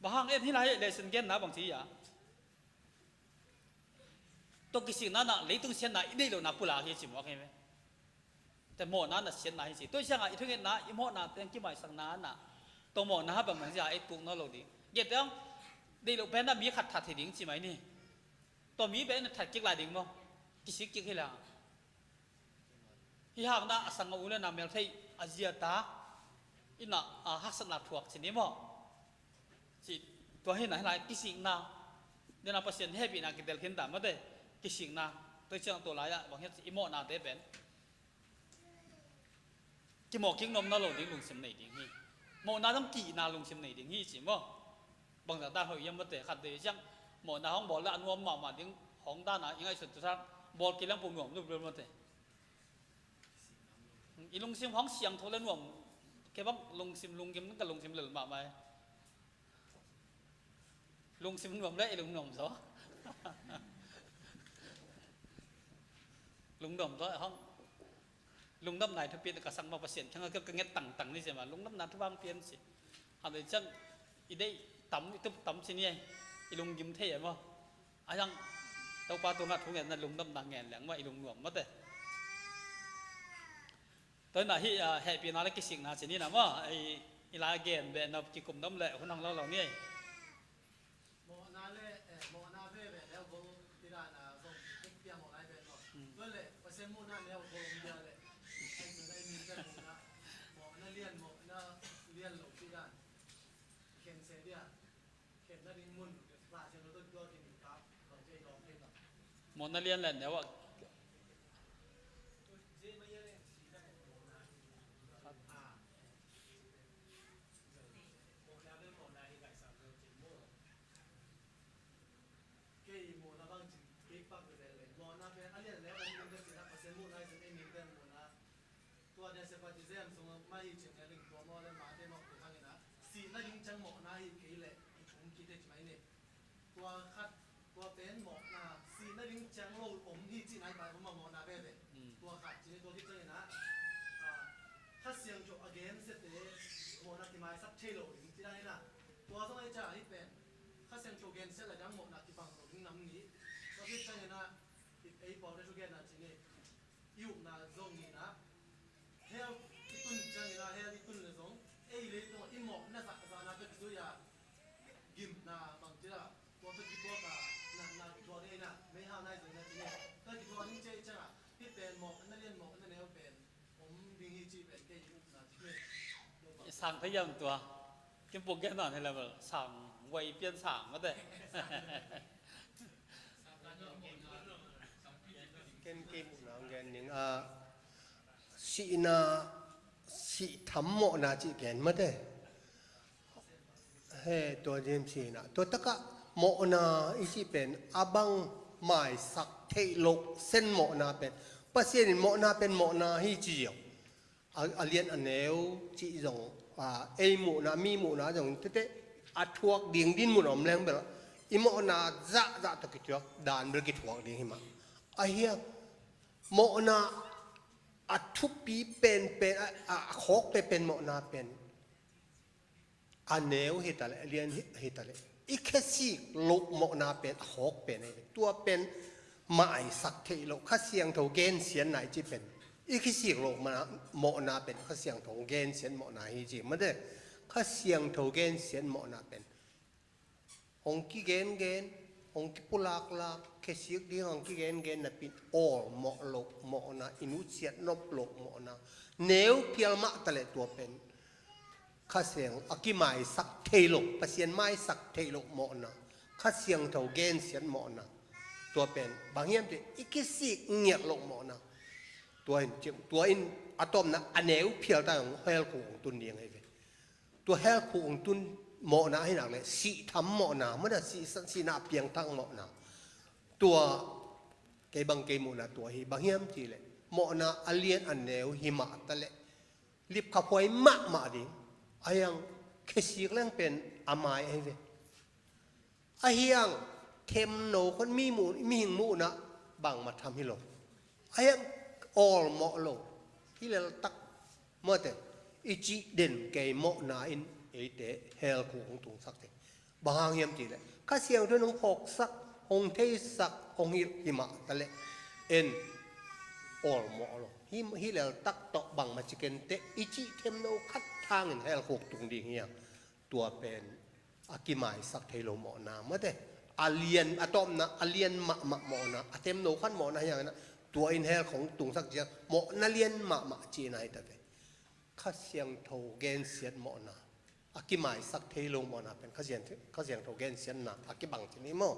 Bang hang en hih lai lesson genna bang ci hia? Tua kisikna na leitung siatna i deih lohna pulak hi ci mawk hi ve. Tua mawhna na siatna hi ci. Tua hi ciangah i thungetna i mawhna teng kimaisakna na. Tua mawhna ha bang bang zia ei tuk nawn lo ding. Gentehna deih loh pen na mi khat that hi ding ci mai ni. Tua mi pen na that kik lai ding maw? Kisik kik hi la. Hih hangna a sang a u le na mel theih a zia ta ina, a, haksatna thuak ci ni maw? Ci tua hi na hi lai kisikna. Dena Pasian hehpihna kitel khin ta mate kisikna. Tua ciang tua lai-ah bang hiat i mawhnate pen kimawh kik nuam nawn lo ding lungsim nei ding hi. Mawhna zong kihna lungsim nei ding hi ci maw? Bangzah dan hoih hiam mate khat dei ciang mawhna hong bawl le a nuam mahmah ding hong dana i ngaihsut tu sang bawl kik leng pong nuam luplup mate. I lungsim hong siangtho le nuam kei bang lungsim lunggim ka lungsim lel mahmah e. Lungsim nuam le i lungnuam zaw. Lungnuam zaw hong. Lungdamna i thupi ka sang ma Pasian kiangah ka nget tangtang ni sia ma lungdamna thupha pian si. Hang dei ciang i deih tam i tup tam ci ni ei. I lunggim thei ei maw? A yang Topa tungah thungetna lungdamna ngen leng maw i lungnuam mate. Tua hi na hih, ah, hehpihna le kisikna ci ni na maw? I, i lai gen beh nop kikum dam le hun hang lo lo ni ei. Mawhna le, eh, mawhna veve le gol tidana zong pia mawh lai ve maw? Hmm. Tua le Pasian muhna le gol om dia le. Ai, tua le min ka muhna. Mawhna lian, mawhna lian lo tidan. Khen se dia. Mawhna lian lian neu ah. Lian sung mah hi cin, a ling tua maw le mate maw, tua hangin ah sihna ding ciang mawhna hi kei leh i thum kite ci mai ni. Tua khat, tua pen mawhna, sihna ding ciang lo om hi cihna hi pai, om a mawhna veve. Mm. Tua khat ci ni, tua khit ciangin ah, ah, Kha Siangtho a gensiate mawhna kimaisak thei lo ding ci dan in ah. Tua zong ei ca hi pen Kha Siangtho gensiat le dang mawhna kibang lo ding nam ni. Tua khit ciangin ah, i, ei pawlte thugenna ci ni. I upna zong hi na, hell i tun ciangin ah, hell i tun le zong ei leitungah i mawhna zahzahna tawh kizui a, gimna bangci a, tua tawh kituak a, natna kituak ding hi na, meihal nai zong na ci ni. Tua kituak ding ci ciangah, hih pen mawhna lian mawhna neu pen om ding hi cih pen kei i upna ci ni. I sang thei hiam tua? Kimpuk gen nawn hi level sang, guai pian sang mate. Ken kei muhna hong gen ning a, sihna, sih tham mawhna cih gen mate. He, tua James sihna, tua takah mawhna i cih pen a bang maisak theih loh sen mawhna pen, Pasian in mawhna pen mawhna hi ci ziau. A, a lian a neu cih zong, a, ei muhna, mi muhna zong tete a thuak ding dinmun om leng bel i mawhna zahzah tawh kituak dan bel kithuak ding hi mah. Ahi a, mawhna a thupi penpen, a, a, a khawk penpen mawhna pen a neu hi ta leh, a lian hi, hi ta leh, i khesik loh mawhna pen a khawk pen ahi ve. Tua pen maisak theih loh, Kha Siangtho gensiatna i cih pen i khesik loh mawhna, mawhna pen Kha Siangtho gensiat mawhna hi ci mate. Kha Siangtho gensiat mawhna pen hong kigengen, hong kipulaklak, khesik ding hong kigengen napi in awlmawh loh mawhna, i nutsiat nop loh mawhna, neu phial mah ta leh tua pen Kha Siang a kimaisak thei loh, Pasian maisak theih loh mawhna, Kha Siangtho gensiat mawhna. Tua pen bang hiam cih leh i kisik ngiat loh mawhna. Tua in, tua in a tawpna a neu phial ta hong hell khuk hong tun ding ahi ve. Tua hell khuk hong tun mawhna ahi nak leh sih tham mawhna, mawhna sih, sihna a piangthak mawhna. Tua kei bang kei muhna tua hi, bang hiam cih leh mawhna a lian a neu hi mah ta leh lipkhaphuai mahmah ding. Ahi hang khesik leng pen a mai ahi ve. Ahi hang themno khawng mi muh, mihing muhna bangmah tham hi lo. Ahi hang awlmawh lo, hi leltak mawte, i cih den kei mawhna in eite hell khuk hong tungsak thei. Bang hang hiam cih leh Kha Siangtho in hong phawksak, hong theisak, hong hilh hi mah ta leh en awlmawh lo. Hi, hi leltak tawh bangmah ci kenteh, i cih themno khat hangin hell khuk tung ding hi hang. Tua pen a kimaisak thei lo mawhna mawte. A lian, a tawpna a lian mahmah mawhna, a themno khat mawhna hi hangin ah, tua in hell khuk tungsak ciang mawhna lian mahmah cihna hi ta ve. Kha Siangtho gensiat mawhna, a kimaisak thei lo mawhna pen Kha Siang, Kha Siangtho gensiatna a kibang ci ni maw.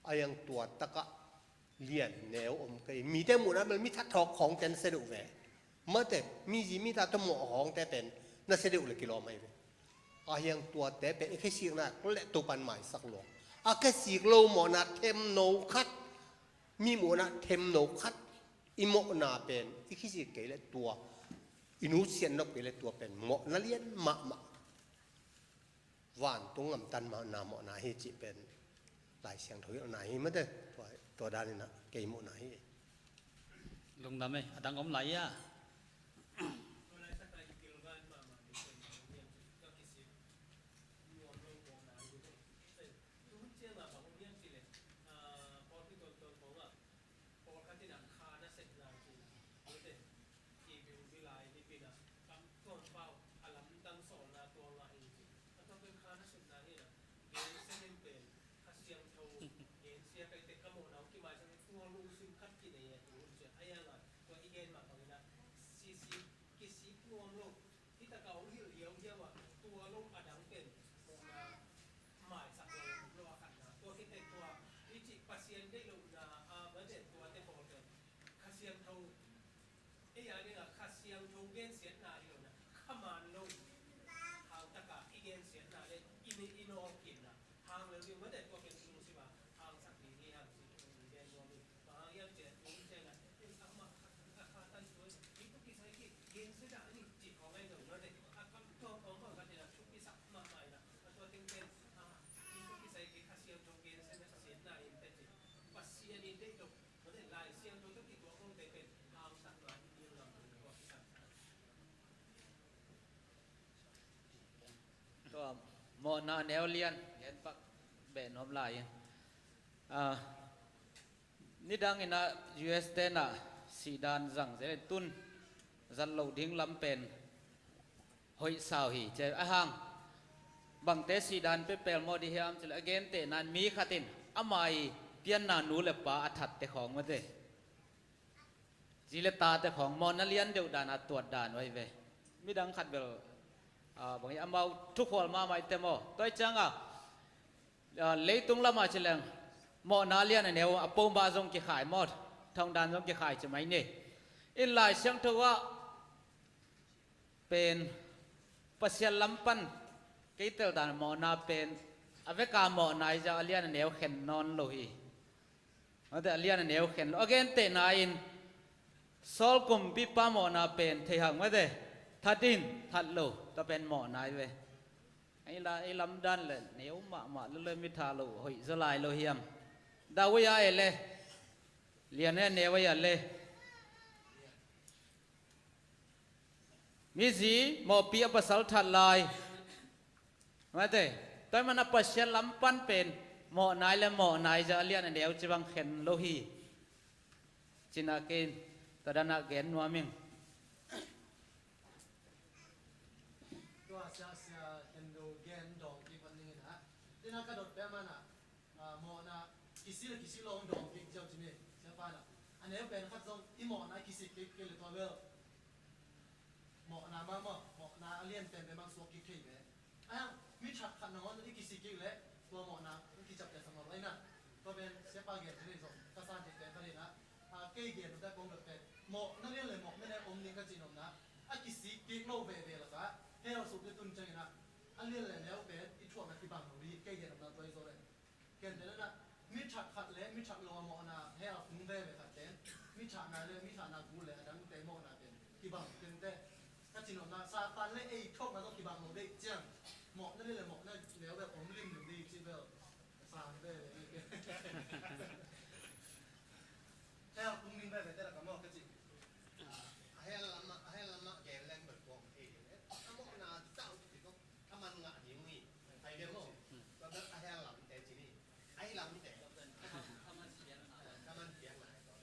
Ahi hang tua takah lian neu om kei. Mite muhna bel mi thathawk khawngte na sia deuh ve. Mate, mi zi mi ta tawh mawh khawngte pen na sia deuh leh kilawm ahi ve. Ahi hang tuate pen i khesikna leh Topa'n maisak lua. A khesik lo mawhna themno khat, mi muhna themno khat i mawhna pen i khesik kei leh tua, i nutsiat nop kei leh tua pen mawhna lian mahmah. Vantung gamtatna mawhna hi cih pen Lai Siangtho hilhna hi mate. Tua, tua dan in ah kei muhna hi. Lungdam ei, a dang om lai a. Pawlkhat in ah kha nasepna ci-in ah, note, i bilbilai nipin ah kam tuam pau a lamdang sawlna tua ngah hi ci. A tua pen kha nasepna hi in ah, gensia den pen Kha Siangtho gensia kei teh ka mawhna hong kimaisak tua lungsim khat kinei a hi hun ci a, a yang a tua i gen mah bangin ah sisik kisik nuam lo. Hih takah hong hilh liauliau ah tua lo a dang pen mawhna maisak lo, lo a khatna. Tua khit teh tua i cih Pasian deih lohna a mate tuate pawl pen Kha Siangtho, ei a dingah Kha Siangtho gensiatna hi lo na, kha man lo. Hang takah i gensiatna le i, i nawlkhiatna hang lo ding mate tua pen i lungsim a hangsak ding hi hang ci i gen nuam hi. Bang hang hiam cih leh tua hi ciangin ah amah a kha tan tua hi tua kisai ki gensia dah ni. Tua mawhna neu lian gen pak beh nuam lai in. Ah, nidang in ah U S te in ah sihdan zang zel in tun zat lo ding lam pen hoih sau hi. Cia a hang bangte sihdan pe pelmawh dih hiam cileh a gentehna in mi khat in ama i pianna nu le pa a thatte khawng mate, zi le tate khawng mawhna lian deuh dan a tuat dan uh ahi ve. Midang khat bel, ah, bang hi amau thukhual mahmah i te maw? Tua i ciang a, ah, leitung lamah ci leng mawhna lian a neu a poma zong kikhai maw, thongdan zong kikhai ci mai ni. In Lai Siangtho ah pen Pasian lam pan kei tel dan mawhna pen a veka mawhna i zah a lian a neu khen nawn lo hi. Mate a lian a neu khen lo. A gentehna in Saul kumpipa mawhna pen thei hang mate, that in that lo, tua pen mawhna i ve. Ei la, ei lamdan le neu mahmah lo le mi tha lo hoih zaw lai lo hiam? David a e le lian e neu a le mi zi mawhpi a pasal that lai. Mate, tua man a Pasian lam pan pen mawhnai le mawhnai zah a lian a neu ci bang khen lo hi. Cina ken tua dan a gen nuam ing. Tua sia sia khen lo gen dong ki pan ning in ha. Tina ka dot pe man a, ah, mawhna kisi le kisi lo dong ki ziau ci ni. Sia pa na a neu pen khat zong i mawhna kisi ki ki le tua bel mawhna mah maw, mawhna a lian penpen bang suak kik thei ve. A hang mi that khat nangawn i kisik kik leh tua mawhna i kiciapteh sak lo ahi na. Tua pen siapa gen thei zong ka san thei pen ka rin ah, a, kei gen nute kong dot pen mawhna lian le mawhna neu om ding ka cih nopna, a kisik kik lo veve lakah hell suk i tun ciangin ah a lian le neu pen i thuakna kibang lo ding kei gen nopna tua i zo leh. Ken te na mi that khat le mi that lo a mawhna hell tung veve khat ten mi thahna le mi thahna kul le a dangte mawhna pen kibang tente. Ka cih nopna Satan le ei thuakna tawh kibang lo deih ciang mawhna le le mawhna neu bel om limlim ding cih bel sang veve. Hell tung ding veve te la ka mawh ka cih. A hell lamah, a hell lamah gen leng bel kawm thei ding. A mawhna tau cih kawm. Thaman ngah ding hi. Hai deuh maw? Tua bel a hell lamte ci ni. A hell lamte. Thaman piakna hi tua.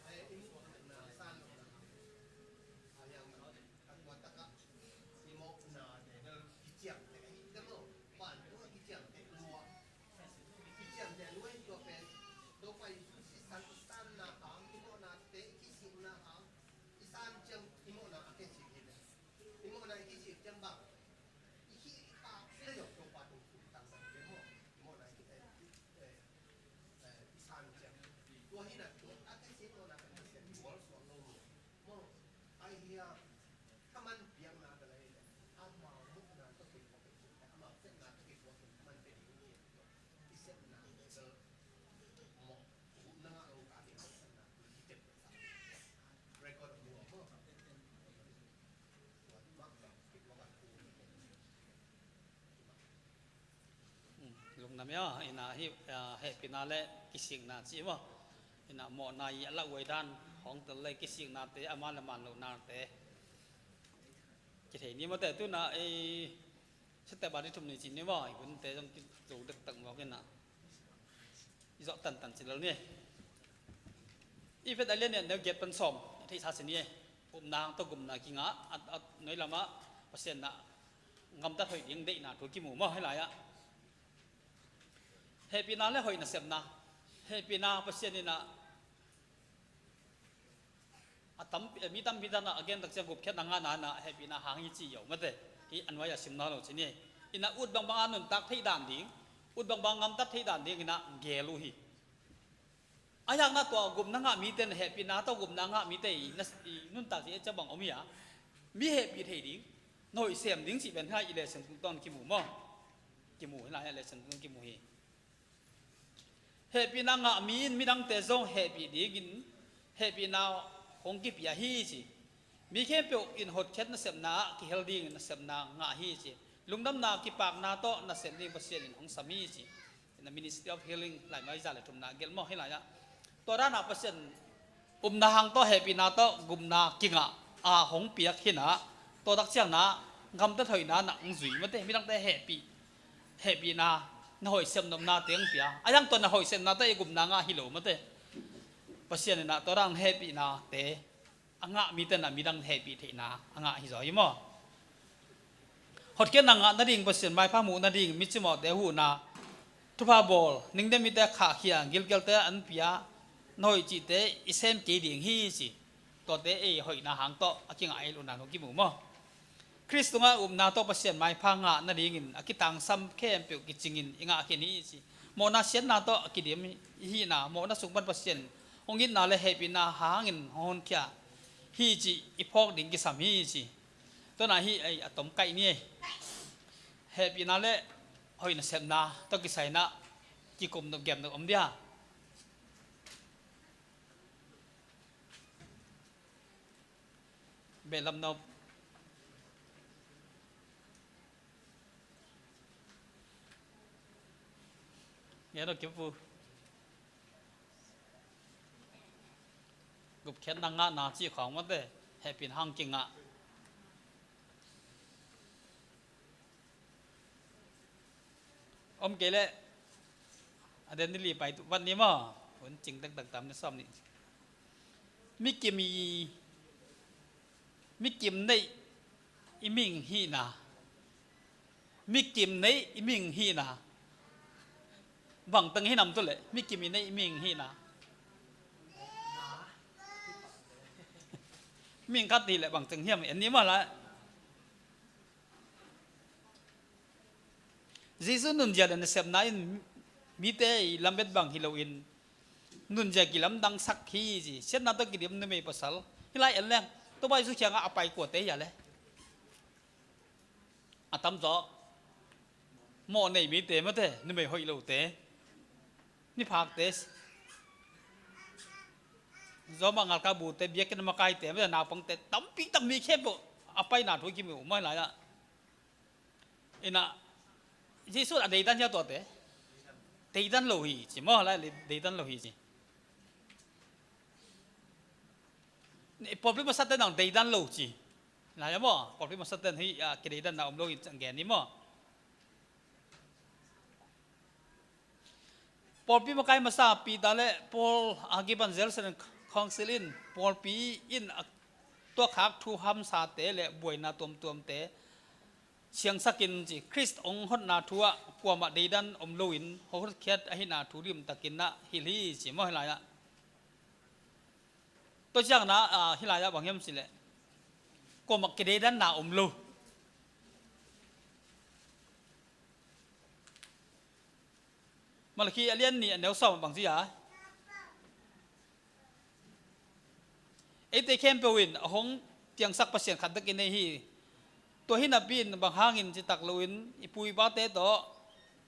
Ai, i muhna san lo na. A hell lamte. A tua takah i mawhnate bel kiciamteh hi te maw? Vantung a kiciamteh lua. Kiciamteh lua in tua pen Topa Jesu sisan i sanna hang, i mawhnate i kisikna hang, i san ciang i mawhna a kisik hi le. I mawhna i kisik ciang bang i khih i khak le zong Topa tung tung tangsan hi maw? I mawhna i ki-, eh, eh, eh, i san ciang. Tua hi na tua a kisik mawhna kan Pasian mual suak lo maw? Maw? Ai hia. Thaman piakna ka lei le amau muhna tawh kituak in, amau sepna tawh kituak in thaman pia ding hi. I sepna bel mawh, gupna ngah lo ka ding sepna kitep sa. Record of war maw. Tua mah bang kituak a thu. Lungna mia ina hi, ah, hehpihna le kisikna ci maw? Ina mawhna i a lauhuai dan hong tel le kisiknate a man le man lohnate kithei ni mawte tuna ei sete ba di thum ni ci ni maw? I hunte zong kizo dektak mawk ina i zawh tantan ci lel ni. I fet a lian nia neu giat pan sawm i theihsa ci ni. Upna hang tawh gupna kingah a, a noi lamah Pasian na gamtat hoih ding deihna thu kimu maw hih lai-ah. Hehpihna le hoih nasepna. Hehpihna Pasian in ah a tam, mi tampi tan ah a gen tak ciang gupkhiatna ngahna in ah hehpihna hang hi ci hi uh mate. Hih a nuai-ah simna lo ci ni. In ah ut bangbang a nuntak theih dan ding, ut bangbang gamtat theih dan ding in ah gel uh hi. A hiakna tua gupna ngah mite in hehpihna tawh gupna ngah mite i na, i nuntak ding e ciang bang om hi a, mi hehpih thei ding, na hoih sem ding cih pen hih lai i lesson tungtawn kimu maw? Kimu hih lai a lesson tungtawn kimu hi. Hehpihna ngah mi in midangte zong hehpih dingin hehpihna hong kipia hi ci. Mi khempeuh in hotkhiat nasepna ah kihel dingin nasepna ngah hi ci. Lungdamna kipakna tawh nasep ding Pasian in hong sam hi ci. Na Ministry of Healing laimai za le thumna gelh maw, hih lai-ah tua dana Pasian upna hang tawh hehpihna tawh gupna kingah a hong piak hinah, tua tak ciangna gamtat hoihna na hong zui mate, midangte hehpih, hehpihna, na hoih sepnopna te hong pia. A yang tua na hoih sepna tawh i gupna ngah hi lo mate. Pasian inah tua dang hehpihnate a ngah mite na midang hehpih theihna a ngah hi zaw hi maw? Hotkhiatna ngah nading, Pasian maipha muh nading, micimawhte huhna, thupha bawl, ningde mite khahkhia, gilkialte an pia, na hoih cihte i sem kei ding hi ci. Tuate ei hoihna hang tawh a kingah ei lohna hong kimu maw? Khrist tungah upna tawh Pasian maipha ngah nadingin a kitangsam khempeuh kicingin i ngah khin hi ci. Mawhna siatna tawh a kidim i hihna, mawhna sung pan Pasian hong itna le hehpihna hangin hong honkhia hi cih i phawk ding kisam hi ci. Tuana hih ei a tom kaih ni ei. Hehpihna le hoih nasepna tawh kisai inah kikum nop gem nop om dia? Behlap nop. Ngen aw, Kimpu. Gupkhiatna ngahna cih khawng mate, hehpihna hang kingah. Om kei leh a den ni li pai vat ni maw? Hun cing taktak tam ni sawm ni. Mi kim i, mi kim neih i mihing hihna. Mi kim neih i mihing hihna. Bang teng hi nam tu leh mi kim i neih i mihing hihna. Mihing khat hi leh bang teng hiam en ni maw lai. Jesu nunzia le nasepna in mite i lambet bang hi loin nunzia kilamdangsak hi ci. Siatna tawh kidim numei pasal hi lai en leng, Topa Jesu kiangah a pai kuate hi a le? A tamzaw mawh nei mite mate, numei hoih lote, miphakte, zawmah ngalkak bute, biakinn a makaite mate, naupangte, tampi tak mi khempeuh a paina thu kimu maw hi lai-ah. Inah Jesu a deidan hia tuate? Deidan lo hi ci maw, lai deidan lo hi ci. Pawlpi masate nang deidan lo ci. Lai maw, pawlpi masate hi a, kideidanna om lo hi ci a gen ni maw? Pawlpi makai masa Peter le Paul a kipan Jerusalem Council in pawlpi in a tuakkhak thu hamsate le buaina tuamtuamte siangsakin ci, Khrist hong hotna thu ah kuamah deidan om loin hong hotkhiat ahihna thu limtakin ah hilh hi ci maw hi lai-ah. Tua ciangna, ah, hi lai-ah bang hiam cih leh kuamah kideidanna om lo. Malakhi a lian nih a neu sawm bang ci a, eite khempeuh in a hong piangsak Pasian khat dek i nei hi. Tua hi napi in bang hangin citak loin i pu i pate tawh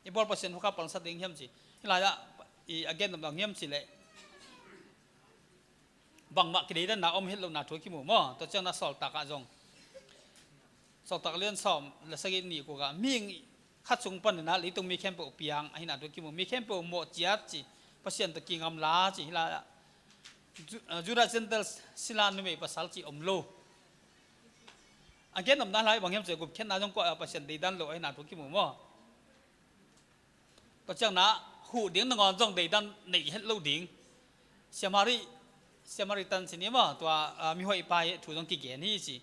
i bawl Pasian hukha palsa ding hiam ci. Hi lai-ah i a gen bang hiam cih leh bangmah kideidanna om het lohna thu kimu maw? Tua ciangna Sawltak ah zong, Sawltak lian sawm le sagih nih kua ah mihing khat sung panin ah leitung mi khempeuh piang ahihna thu kimu. Mi khempeuh mawh ciat ci, Pasian tawh kingamla ci. Hi lai-ah Ju-, ah, Judah Gentile sila numei pasal ci om lo. A gen nopna lai bang hiam cih leh gupkhiatna zong kuah a, Pasian deidan lo ahihna thu kimu maw? Tua ciangna huh ding nangawn zong deidan nei het lo ding. Samari, Samaritan ci ni maw, tua, ah, mihoih pa hi thu zong kigen hi ci.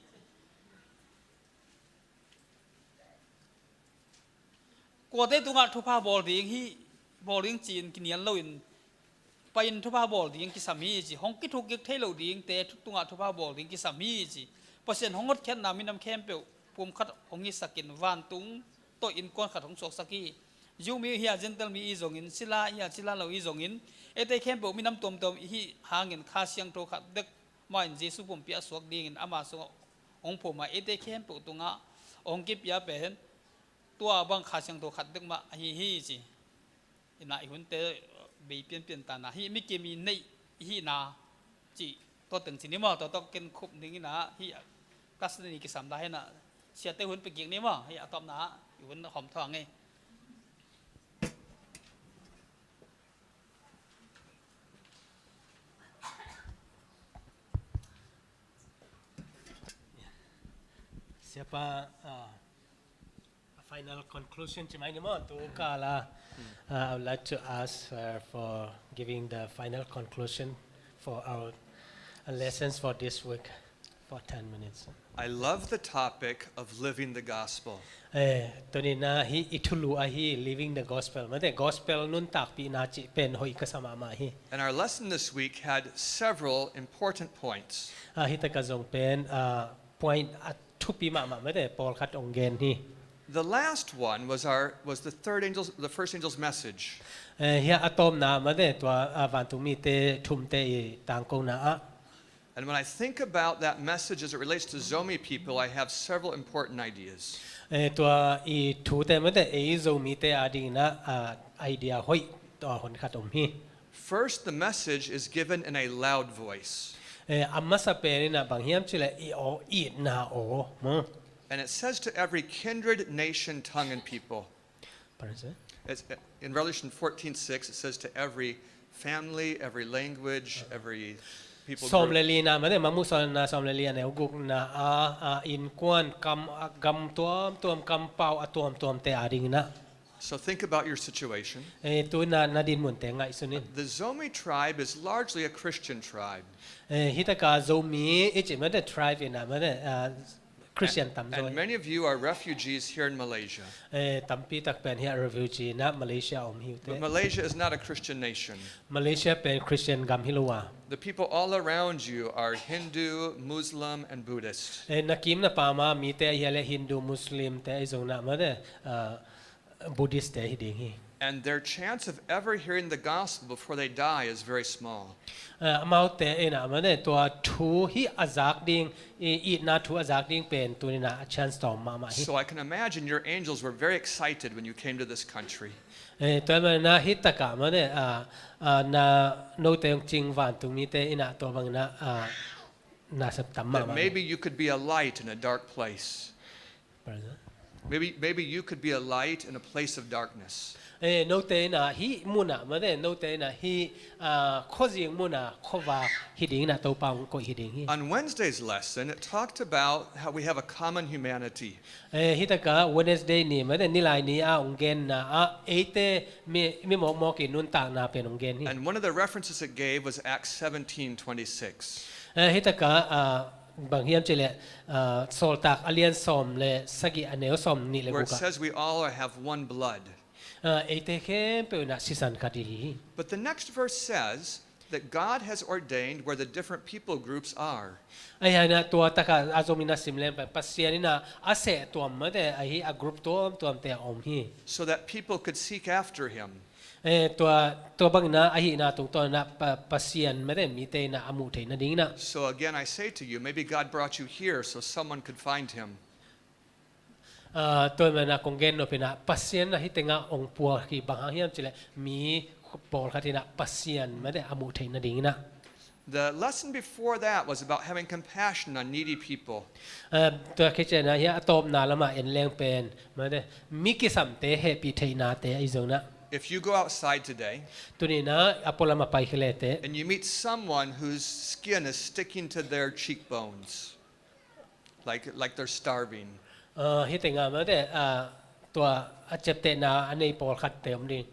Kuate tungah thupha bawl ding hi, bawl ding ci-in kinial loin pai-in thupha bawl ding kisam hi ci. Hong kithuk kik thei lo dingte tungah thupha bawl ding kisam hi ci. Pasian hong hotkhiatna minam khempeuh pumkhat hong hisakin vantung tawh innkuan khat hong suaksak hi. Jew mi hi a, Gentile mi i zongin, sila hi a, sila lo i zongin, eite khempeuh minam tuamtuam i hih hangin Kha Siangtho khat dek mah in Jesu pumpi a suak dingin ama sungah hong phum a, eite khempeuh tungah hong kipia pen tua bang Kha Siangtho khat dek mah ahi hi ci. Inah i hunte bei pianpian ta na hi, mi kim i neih i hihna cih Tua teng ci ni maw, tua tawh ken khup ding ina, hih a, class ni kisam dah hina, siate hun pe kik ni maw, hih a tawpna, i hun hawm thawng ei. Siapa, ah, a final conclusion ci mai ni maw, tu kala. Hmm. Uh, I would like to ask her for giving the final conclusion for our, uh, lessons for this week for ten minutes. I love the topic of living the gospel. Eh, tuni na hih i thulu ahi, living the gospel. Mate, gospel nuntakpihna cih pen hoih ka sa mahmah hi. And our lesson this week had several important points. Ah, hih taka zong pen, ah, point a thupi mahmah mate, pawlkhat hong gen hi. The last one was our, was the third angel's, the first angel's message. Eh, hih a tawpna mate, tua, ah, vantung mite thumte i tangkona ah. And when I think about that message as it relates to Zomi people, I have several important ideas. Eh, tua i thute mate, ei Zomite adingin ah, ah, idea hoih tua honkhat om hi. First, the message is given in a loud voice. Eh, a masa pen ina bang hiam cih leh i aw, itna aw maw. And it says to every kindred, nation, tongue, and people. Pardon, sir? It's, in Revelation fourteen six, it says to every family, every language, every people group. Sawm le li na mate, Mangmuhna sawm le li, a neu gukna ah, ah, innkuan, kam, ah, gam tuamtuam, kampau a tuamtuamte adingin ah. So think about your situation. Eh, tu na, na dinmunte ngaihsun in. The Zomi tribe is largely a Christian tribe. Eh, hih taka Zomi i cih mate, tribe ina mate, ah, Christian tam zaw. And many of you are refugees here in Malaysia. Eh, tampi tak pen hih a refugee na Malaysia om hi uh teh. But Malaysia is not a Christian nation. Malaysia pen Christian gam hi lo a. The people all around you are Hindu, Muslim, and Buddhist. Eh, na kim na pam a mite ahi leh Hindu, Muslim te ahi zong na mate, ah, Buddhist te hi ding hi. And their chance of ever hearing the gospel before they die is very small. Eh, amaute ina mate, tua thu hih a zak ding, i, itna thu a zak ding pen tuni na a chance tawm mahmah hi. So I can imagine your angels were very excited when you came to this country. Eh, tua mana hih taka mate, ah, ah, na note hong cing vantung mite ina tua bangin ah, ah, nasep tam mahmah. That maybe you could be a light in a dark place. Pardon? Maybe, maybe you could be a light in a place of darkness. Eh, note ina hih mun ah mate, note ina hih, ah, khuazing mun ah khuavak hi dingin ah Topa hong koih hi ding hi. On Wednesday's lesson, it talked about how we have a common humanity. Eh, hih taka Wednesday ni mate, nilai ni a hong genna ah eite mi, mi mawkmawk i nuntakna pen hong gen hi. And one of the references it gave was Acts seventeen twenty-six. Eh, hih taka, ah, bang hiam cih leh, ah, Sawltak a lian sawm le sagih a neu sawm nih le guk ah. Where it says we all are, have one blood. Ah, eite khempeuh ina sisan khat i hi hi. But the next verse says that God has ordained where the different people groups are. Ahi hangin ah tua taka a zom ina sim leng pen Pasian ina a seh tuam mate ahi a group tuamtuamte a om hi. So that people could seek after him. Eh, tua, tua bangin ah ahihna tungtawn ina Pa, Pasian mate mite ina a muh theih nadingin ah. So again, I say to you, maybe God brought you here so someone could find him. Ah, tua mana kong gen nop ina Pasian ina hih tengah hong puak hi bang hang hiam cih leh mi pawlkhat ina Pasian mate a muh theih nadingin ah. The lesson before that was about having compassion on needy people. Ah, tua khit ciangin ah hih a tawpna lamah en leng pen mate mi kisamte hehpih theihnate ahi zongin ah. If you go outside today, tuni ina a pualam ah pai khia le teh, and you meet someone whose skin is sticking to their cheekbones, like, like they're starving. Ah, hih tengah mate, ah, tua a ciaptehna a nei pawlkhatte om ding.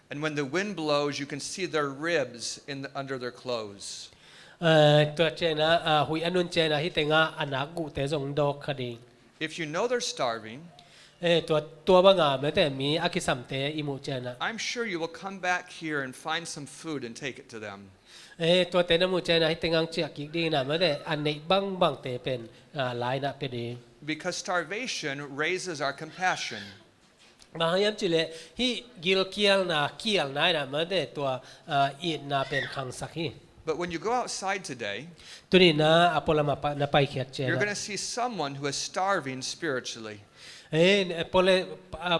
And when the wind blows, you can see their ribs in the, under their clothes. Ah, tua ciangin ah, ah, huih a nun ciangin ah hih tengah a nakguhte zong dawk kha ding. If you know they're starving, eh, tua, tua banga mate mi a kisamte i muh ciangin ah, I'm sure you will come back here and find some food and take it to them. Eh, tuate na muh ciangin ah hih tengah hong ciah kik dingin ah mate a neih bangbangte pen, ah, la ina pia ding. Because starvation raises our compassion. Bang hang hiam cih leh hih gilkialna, kialna ina mate tua, ah, itna pen khangsak hi. But when you go outside today, tuni ina a pualam ah pa, na paikhiat ciangin ah, you're gonna see someone who is starving spiritually. Eh, Paul, eh,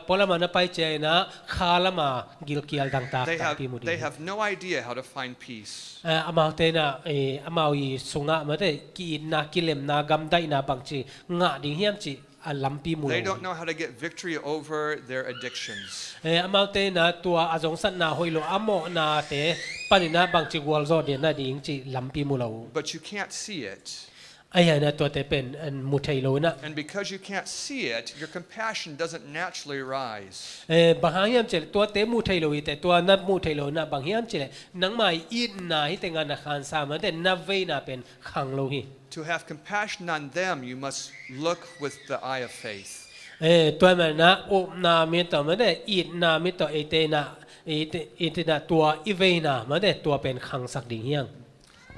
Paul lamah na pai ciangin ah kha lamah gilkial dangtak tampi mu ding. They have no idea how to find peace. Eh, amaute in ah, eh, amau i sungah mate ki-itna, kilemna, gamdaihna bangci ngah ding hiam cih a lampi mu lo. They don't know how to get victory over their addictions. Eh, amaute in ah tua a zongsatna hoih lo a mawhnate panin ah bangci gualzawh den nading cih lampi mu lo. But you can't see it. Ahi hangin ah tuate pen, eh, mu thei lo in ah. And because you can't see it, your compassion doesn't naturally rise. Eh, bang hang hiam cih leh tuate mu thei lo hi teh, tua na mu thei lo in ah bang hiam cih leh nangmah i itna hi teh, ngah na khansa mate na veina pen khang lo hi. To have compassion on them, you must look with the eye of faith. Eh, tua manin ah upna mit tawh mate, itna mit tawh eite in ah, eite, eite in ah tua i veina mate tua pen khangsak ding hi hang.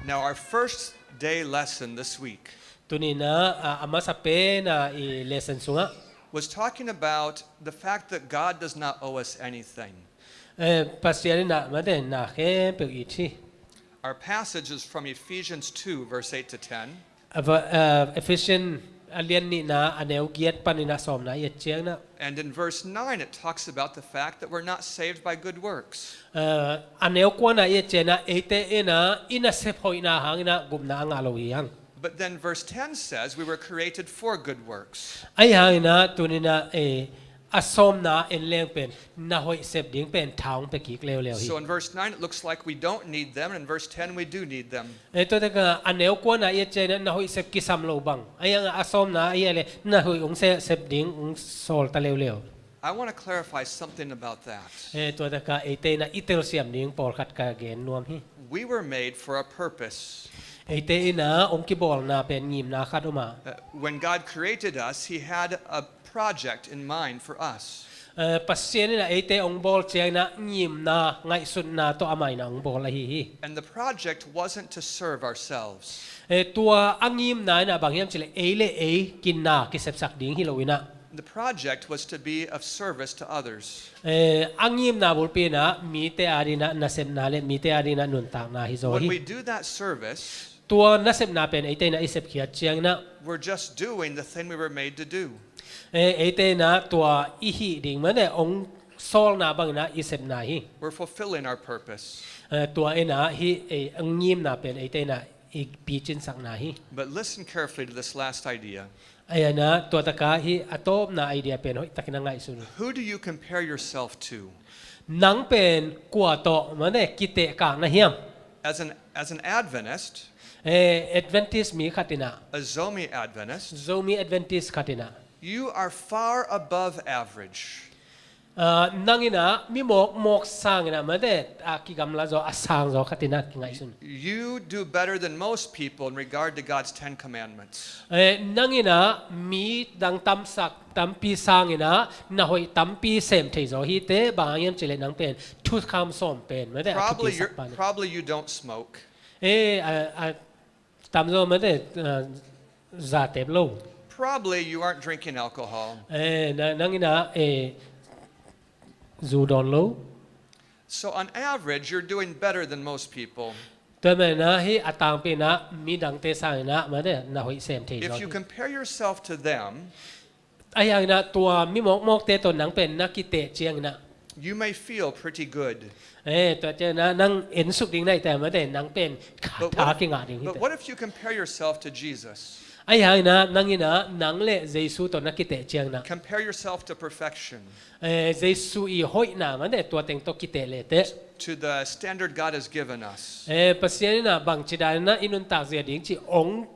Now, our first day lesson this week Tuni in ah, a, a masa pen a i lesson sungah was talking about the fact that God does not owe us anything. Eh, Pasian in ah mate na khempeuh it hi. Our passage is from Ephesians two, verse eight to ten. A va-, eh, Ephesian a lian nihna a neu giat panin ah sawmna i et ciangin ah. And in verse nine, it talks about the fact that we're not saved by good works. Eh, a neu kuana i et ciangin ah eite in ah i nasep hoihna hangin ah gupna a ngah lo hi hang. But then verse ten says we were created for good works. Ahi hangin ah tuni in ah, eh, a sawmna en leng pen na hoih sep ding pen tha hong pia kik leuleu hi. So in verse nine, it looks like we don't need them, and in verse ten, we do need them. Eh, tua tak a, a neu kuana i et ciangin ah na hoih sep kisam lo bang, ahi hangin ah a sawmna ahi a leh na hoih hong se-, sep ding hong sawl ta leuleu. I want to clarify something about that. Eh, tua tak a eite in ah i telsiam ding pawlkhat ka gen nuam hi. We were made for a purpose. Eite in ah hong kibawlna pen ngimna khat om a. Uh, when God created us, He had a project in mind for us. Eh, Pasian in ah eite hong bawl ciangin ah ngimna, ngaihsutna tawh amah in ah hong bawl ahi hi. And the project wasn't to serve ourselves. Eh, tua a ngimna in ah bang hiam cih leh ei le ei kinna kisepsak ding hi lo in ah. The project was to be of service to others. Eh, a ngimna bulpi in ah mite adingin ah nasepna le mite adingin ah nuntakna hi zaw hi. When we do that service, tua nasepna pen eite in ah i sepkhiat ciangin ah, we're just doing the thing we were made to do. Eh, eite in ah tua i hih ding mate hong sawlna bangin ah i sepna hi. We're fulfilling our purpose. Eh, tua in ah hih, eh, a ngimna pen eite in ah i picinsakna hi. But listen carefully to this last idea. Ahi hangin ah tua tak a hih a tawpna idea pen hoih takin ah ngaihsun. Who do you compare yourself to? Nang pen kua tawh mate kitehkak na hiam? As an, as an Adventist, Eh, Adventist mi khat in ah, a Zomi Adventist, Zomi Adventist khat in ah, you are far above average. Ah, nang in ah mi mawkmawk sangin ah mate, a kigamla zaw, a sang zaw khat in ah kingaihsun. You do better than most people in regard to God's Ten Commandments. Eh, nang in ah mi dang tamsak tampi sangin ah na hoih tampi sem thei zaw hi teh, bang hang hiam cih leh nang pen thukham sawm pen mate a thupi sak pa in ah. Probably you don't smoke. Eh, a, a tamzaw mate, ah, zatep lo. Probably you aren't drinking alcohol. Eh, na, nang in ah, eh, zu dawn lo. So on average, you're doing better than most people. Tua manin ah hih a tangpi in ah midangte sangin ah mate na hoih sem thei zaw hi. If you compare yourself to them, Ahi hangin ah tua mi mawkmawkte tawh nang pen na kiteh ciangin ah, you may feel pretty good. Eh, tua ciangin ah nang ensuk ding na hih teh mate nang pen kha, tha kingah ding hi teh. But what if you compare yourself to Jesus? Ahi hangin ah nang in ah nang le Jesu tawh na kiteh ciangin ah, compare yourself to perfection. Eh, Jesu i hoihna mate tua teng tawh kiteh le teh, to the standard God has given us. Eh, Pasian in ah bangci danin ah i nuntak zia ding cih hong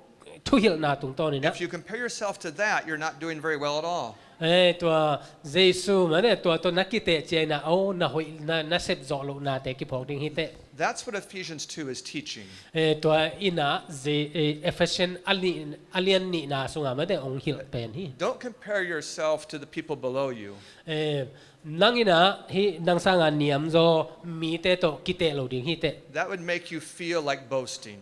thuhilhna tungtawnin ah. If you compare yourself to that, you're not doing very well at all. Eh, tua Jesu mate tua tawh na kiteh ciangin ah, oh, na hoih, na, na sep zawh lohnate kiphawk ding hi teh. That's what Ephesians two is teaching. Eh, tua in ah Je-, eh, Ephesian a nih, a lian nihna sungah mate hong hilh pen hi. Don't compare yourself to the people below you. Eh, nang in ah hih nang sangah niamzaw mite tawh kiteh lo ding hi teh. That would make you feel like boasting.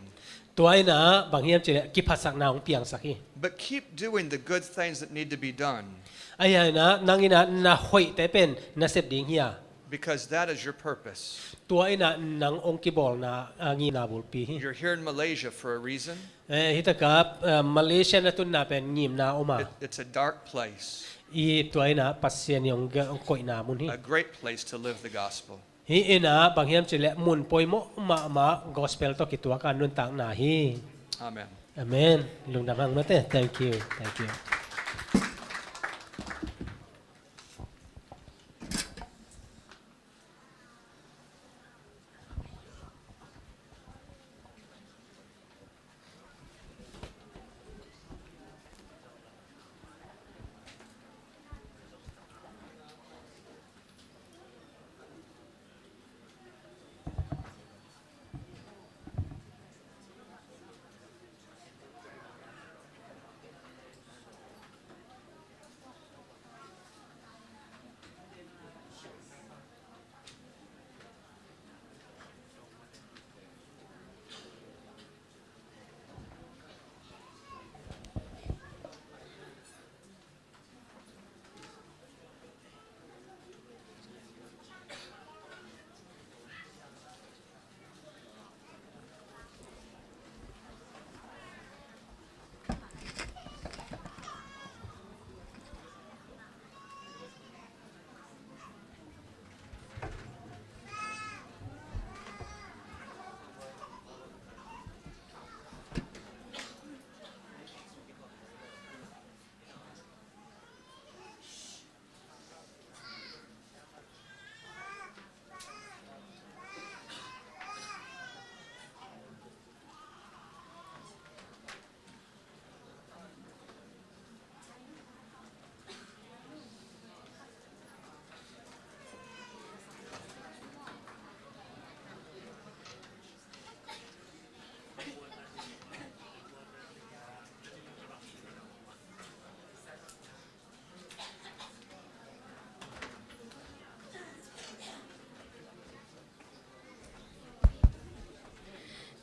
Tua in ah bang hiam cih leh kiphatsakna hong piangsak hi. But keep doing the good things that need to be done. Ahi hangin ah nang in ah na hoihte pen na sep ding hi a. Because that is your purpose. Tua in ah nang hong kibawlna, ah, ngimna bulpi hi. You're here in Malaysia for a reason. Eh, hih tak a, ah, Malaysia na tunna pen ngimna om a. It, it's a dark place. I tua in ah Pasian i hong, hong koihna mun hi. A great place to live the gospel. Hih in ah bang hiam cih leh mun poimawh mahmah gospel tawh kituak a nuntakna hi. Amen. Amen. Lungdam hang mate. Thank you. Thank you.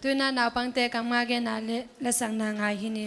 Tu-in ah naupangte kammal genna le lasakna ngai hi ni.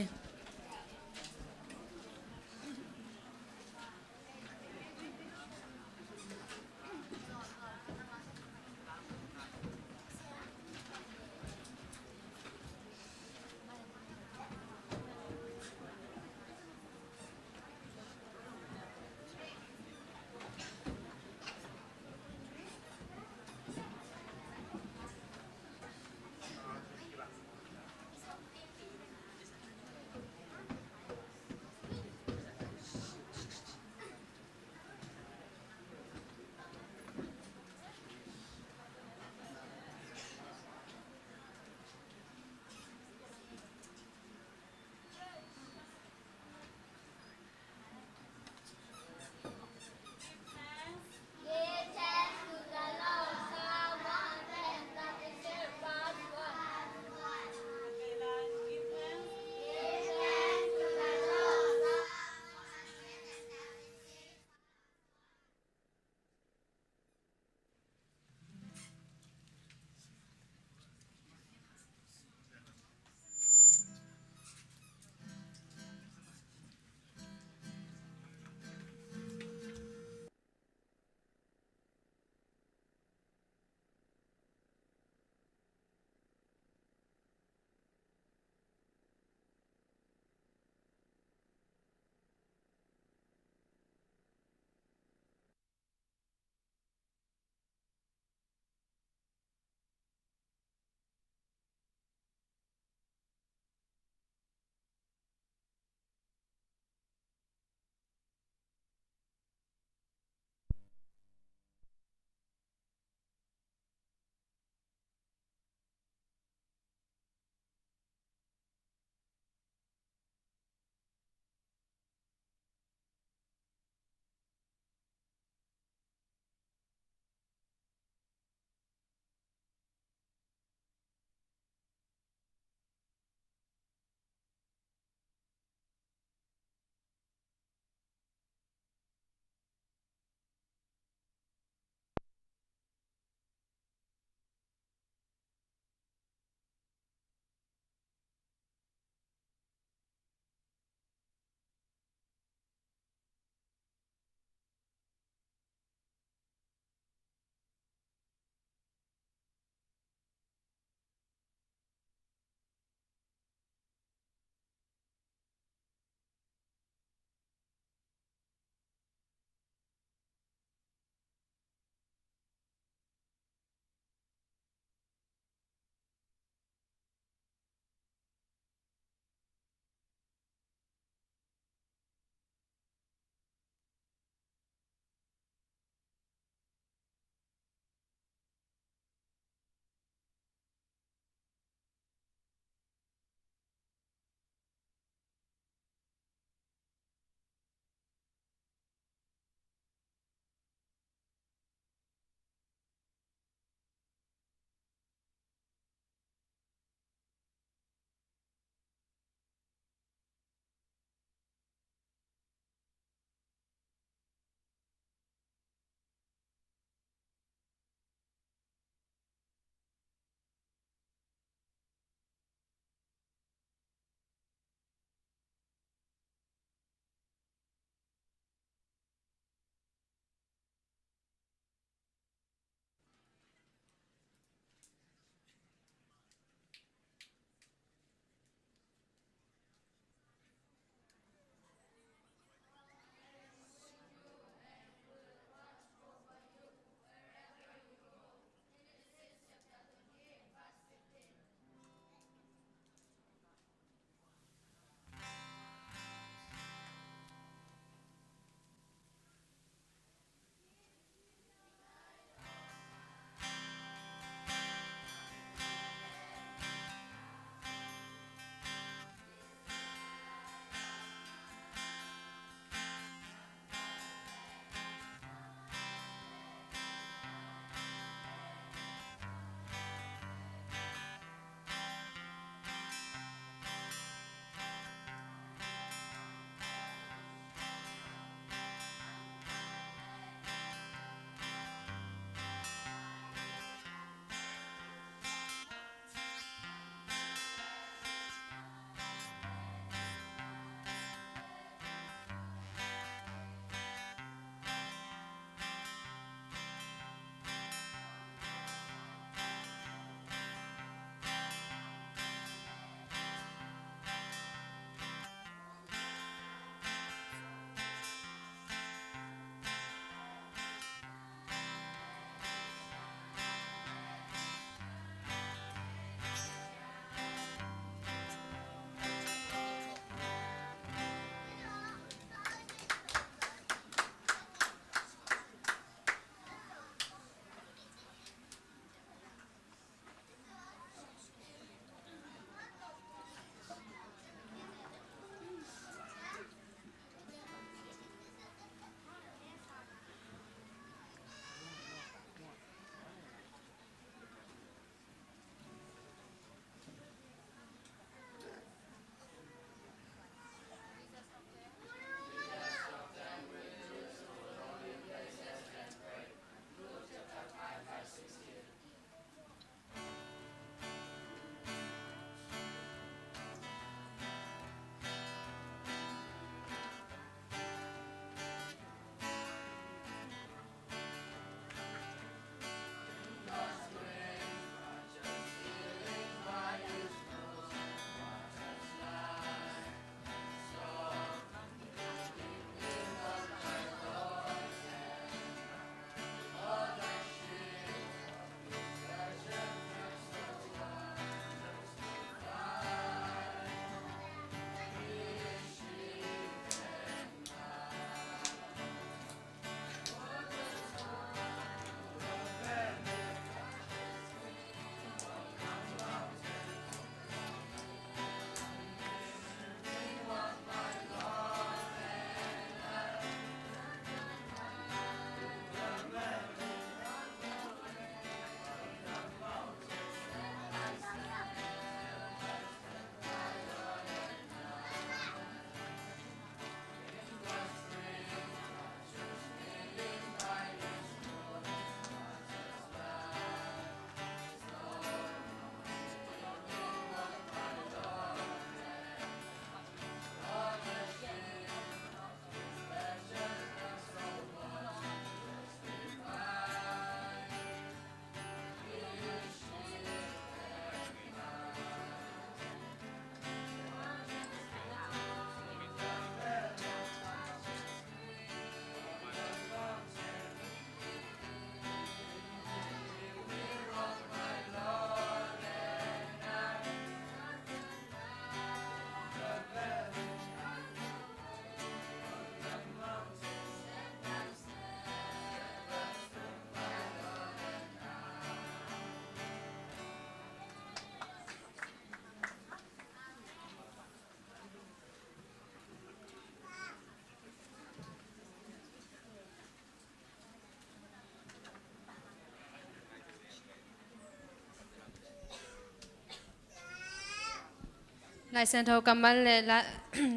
Laisiangtho kammal le la,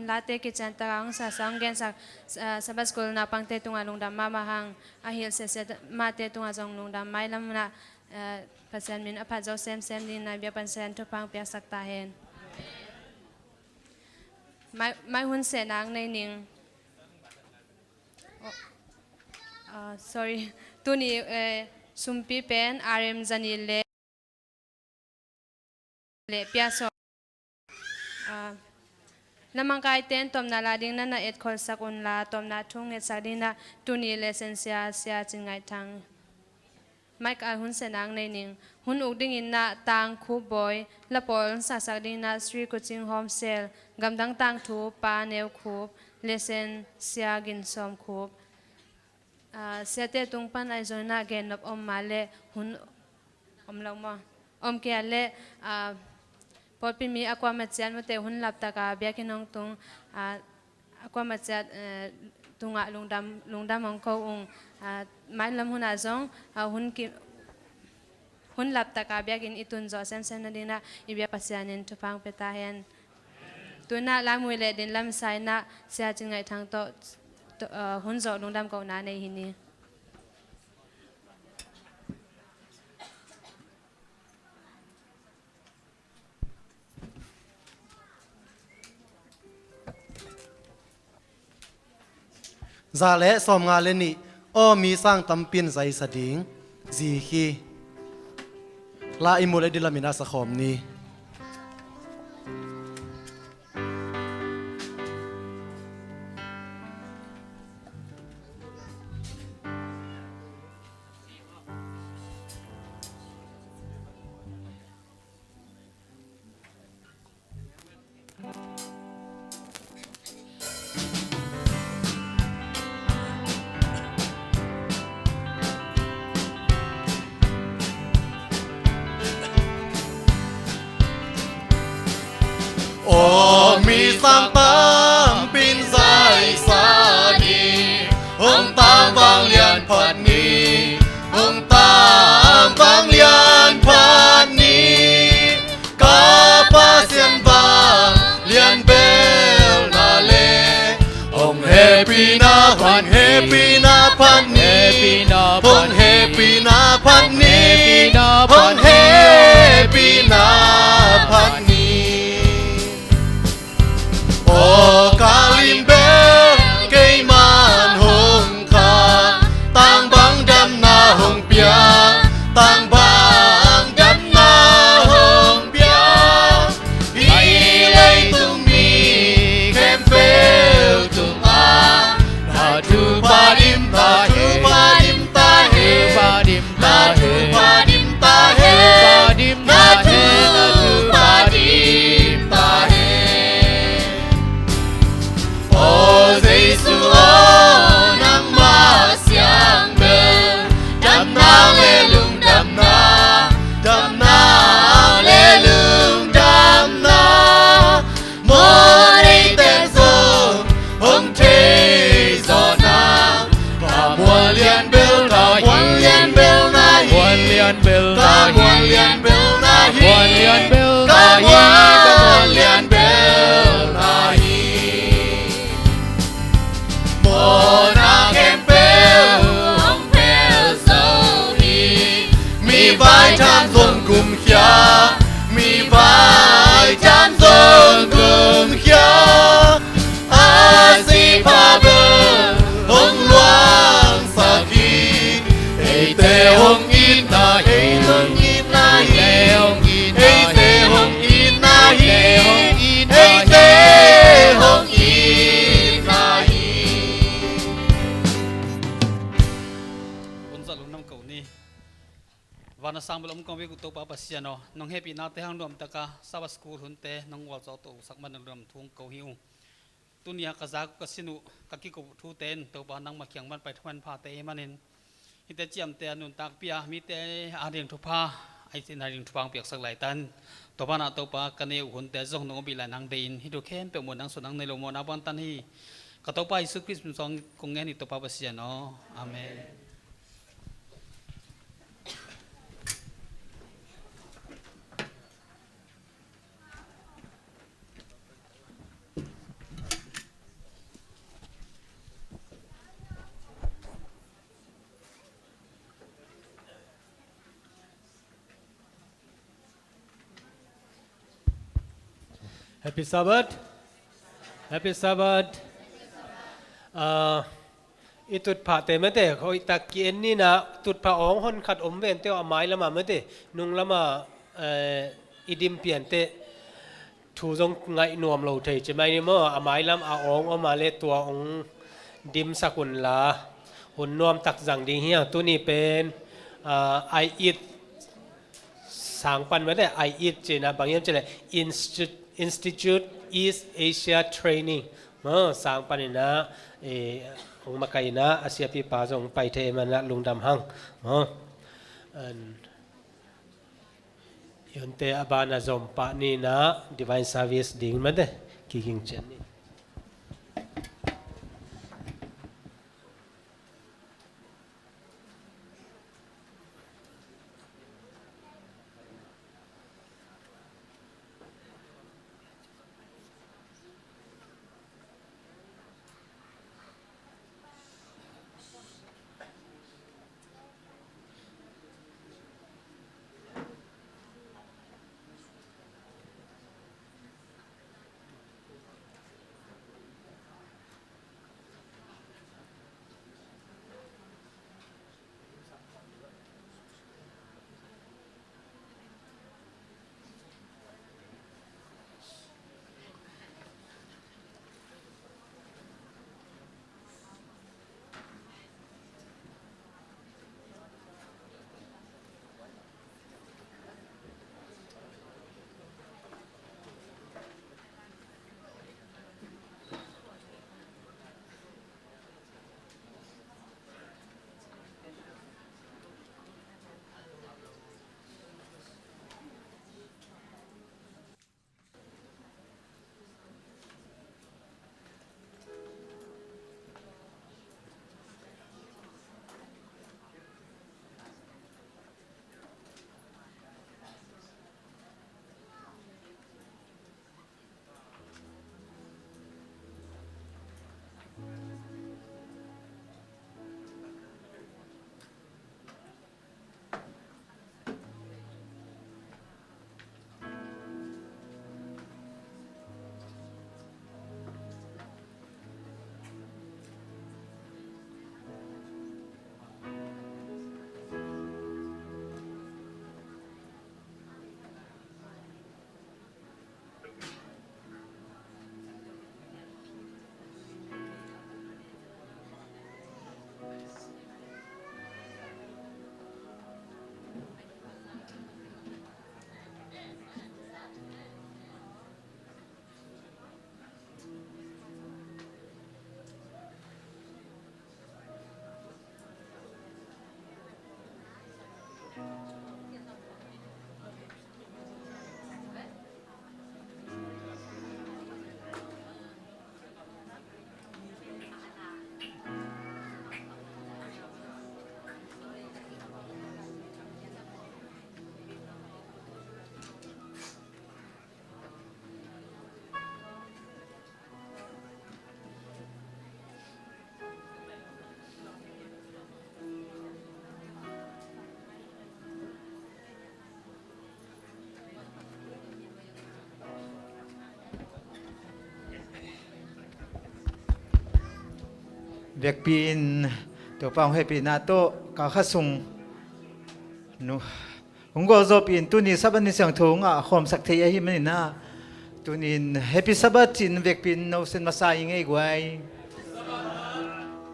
late kician taka hong sasa hong gensak, ah, Sabbath School naupangte tungah lungdam mahmah hang, a hilh siasia mahte tungah zong lungdam, mailam hunah, ah, Pasian min a phat zo semsem dingin i biak Pasian thupha hong piaksak ta hen. Mai, mai hun sehna nei ning. Oh, ah, sorry. Tuni, eh, sumpi pen R M zani le le piaso. Ah, lamangkai ten tawpna la ding na na etkholsak unla, tawpna thu ngetsak ding na tuni lesson sia, Sia Cin Ngaih Thang. Mike a hun sehna nei ning. Hun uk dingin na Tang Khup Bawi, la pawl saksak ding na Sri Kuching Home Cell, gamdang tangthu Pa Neu Khup, lesson Sia Gin Sawm Khup. Ah, siate tung pan ahi zongin ah gennop om mah leh hun om lo maw? Om kei a leh, ah, pawlpi mi a kuamah ciat mawte hun laptak a biakinn hong tung, ah, a kuamah ciat, eh, tungah lungdam, lungdam hong ko ung. Ah, mailam hunah zong, ah, hun ki, hun laptak a biakinn i tun zawh semsem nadingin ah i biak Pasian in thupha hong pia ta hen. Tu-in ah lamui le din lamsai in ah Sia Cin Ngaih Thang tawh, tawh, ah, hun zawh lungdam kohna nei hi ni. Za le sawmnga le nih, aw mi sang tampi in zaisa ding, zi khi. La i mu le di lamin a sakhawm ni. Aw mi sang tampi in zaisa ni, hong tang vanglian phat ni, hong tang vanglian phat ni. Ka Pasian vanglian belna le hong hehpihna, hong hehpihna phat ni, hong hehpihna phat ni, hong hehpihna phat ni. Aw ka lim bel keiman hong khang, tang bang damna hong pia, tang bang damna hong pia. Hih leitung mi khempeuh tungah na thupha dim ta hen, na thupha dim ta hen, na thupha dim ta hen, na thupha dim ta hen. Aw Jesu aw, nangmah siang bel damna le lungdamna, damna le lungdamna. Mawhneite zong hong thei zawh nang. Ka mual lian bel na hi, mual lian bel na hi, mual lian bel na hi, ka mual lian bel na hi, mual lian bel na hi, ka mual lian bel na hi. Mawhna khempeuh hong phel zo hi. Mi vai than zong gumkhia, mi vai than zong gumkhia. A sipha bel hong luangsak hi. Eite hong itna hi, hong itna hi, eite hong itna hi, eite hong itna hi. Hun zawh lungdam ko ni. Van a sang bel om kong viku Topa Pasian aw, nong hehpihnate hang nuamtaka Sabbath School hunte nong gualzawh to sak man nong lungdam thu hong ko hi ung. Tuni a ka zak uh ka sin uh ka kikup uh thute in Topa nangmah kiang man pai thuman phate ahih manin, hihte ciamteh a nuntakpih a mite ading thupha, a itna ding thupha hong piaksak laitan. Topa na Topa ka nei uh hunte zong nong a bih lai nang deih in, hih thu khempeuh muh nang suah nang nei lo mawhna bangtan hi. Ka Topa Jesu Khrist min suang kong ngen hi Topa Pasian aw. Amen. Happy Sabbath. Happy Sabbath. Ah, i tutphahte mate, hoihtak ki-en ni na, tutphah awng honkhat om ven teuh a mai lamah mate, nung lamah, eh, i dim pian teh thu zong ngaih nuam lo thei ci mai ni maw, a mai lam a awng om a le tua hong dimsak un la, hun nuamtak zang ding hi hang. Tuni pen, ah, I eat sang pan mate, I eat cihna bang hiam cih leh Insti-, Institute East Asia Training. Maw, sang panin ah, eh, hong makaih in ah, a siapipa zong pai thei man ah lungdam hang. Maw. An, i hunte a ban a zom pah ni na, divine service ding mate, kiging cian ni. Vekpi-in Topa hong hehpihna tawh kal khat sung nu hong gualzawhpih in tuni Sabbath ni siangtho hong ngah khawmsak thei ahih manin ah, tuni-in Happy Sabbath ci-in vekpi-in nosen masa ing ei guai.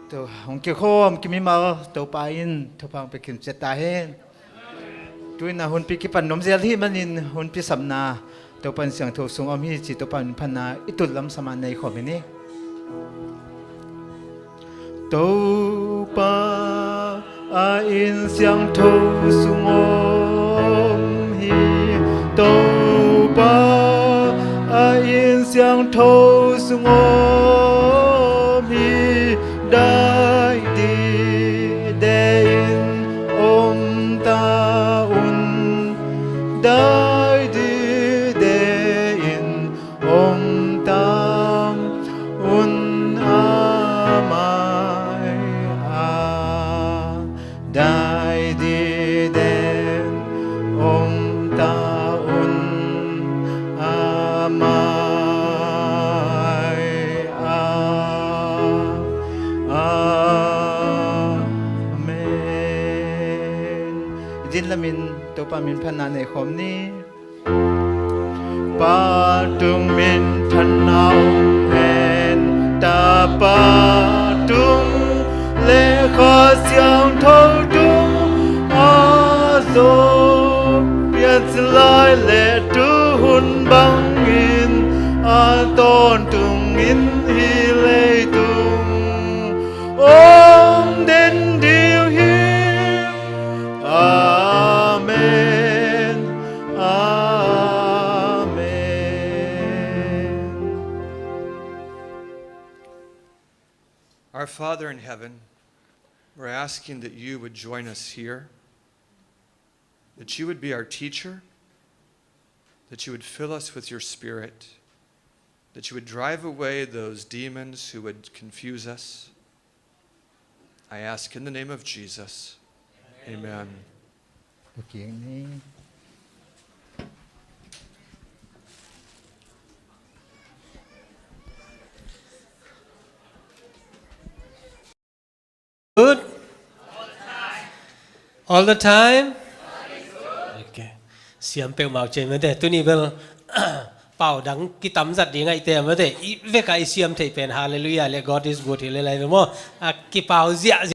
Tua hong kikhawm kimimal Topa in thupha hong pia kim ciat ta hen. Tu-in ah hunpi kipan nuam zel ahih manin hunpi sapna Topa inn siangtho sung om hi ci Topa min phatna i tut lamsam a nei khawm hi ni. Topa a inn siangtho sung om hi. Topa a inn siangtho sung om hi. Dai dide in om ta un. Dai dide in om ta un. A mai-ah dai dide in om ta un. A mai Topa min phatna nei khawm ni. Pa tung minthanna om hen, Tapa tung le Kha Siangtho tung, a zawh pian lai le tuhun bangin a tawntungin hih leitung om den ding hi. Amen. Amen. Our Father in heaven, we're asking that you would join us here, that you would be our teacher, that you would fill us with your Spirit, that you would drive away those demons who would confuse us. I ask in the name of Jesus. Amen. Good. All the time. Okay. Siam peuhmah uh ci mate. Tuni bel pau dang kitam zat ding ahih te mate. I vek a i siam thei pen hallelujah le God is good hi le lai ve maw. A kipau ziahziah.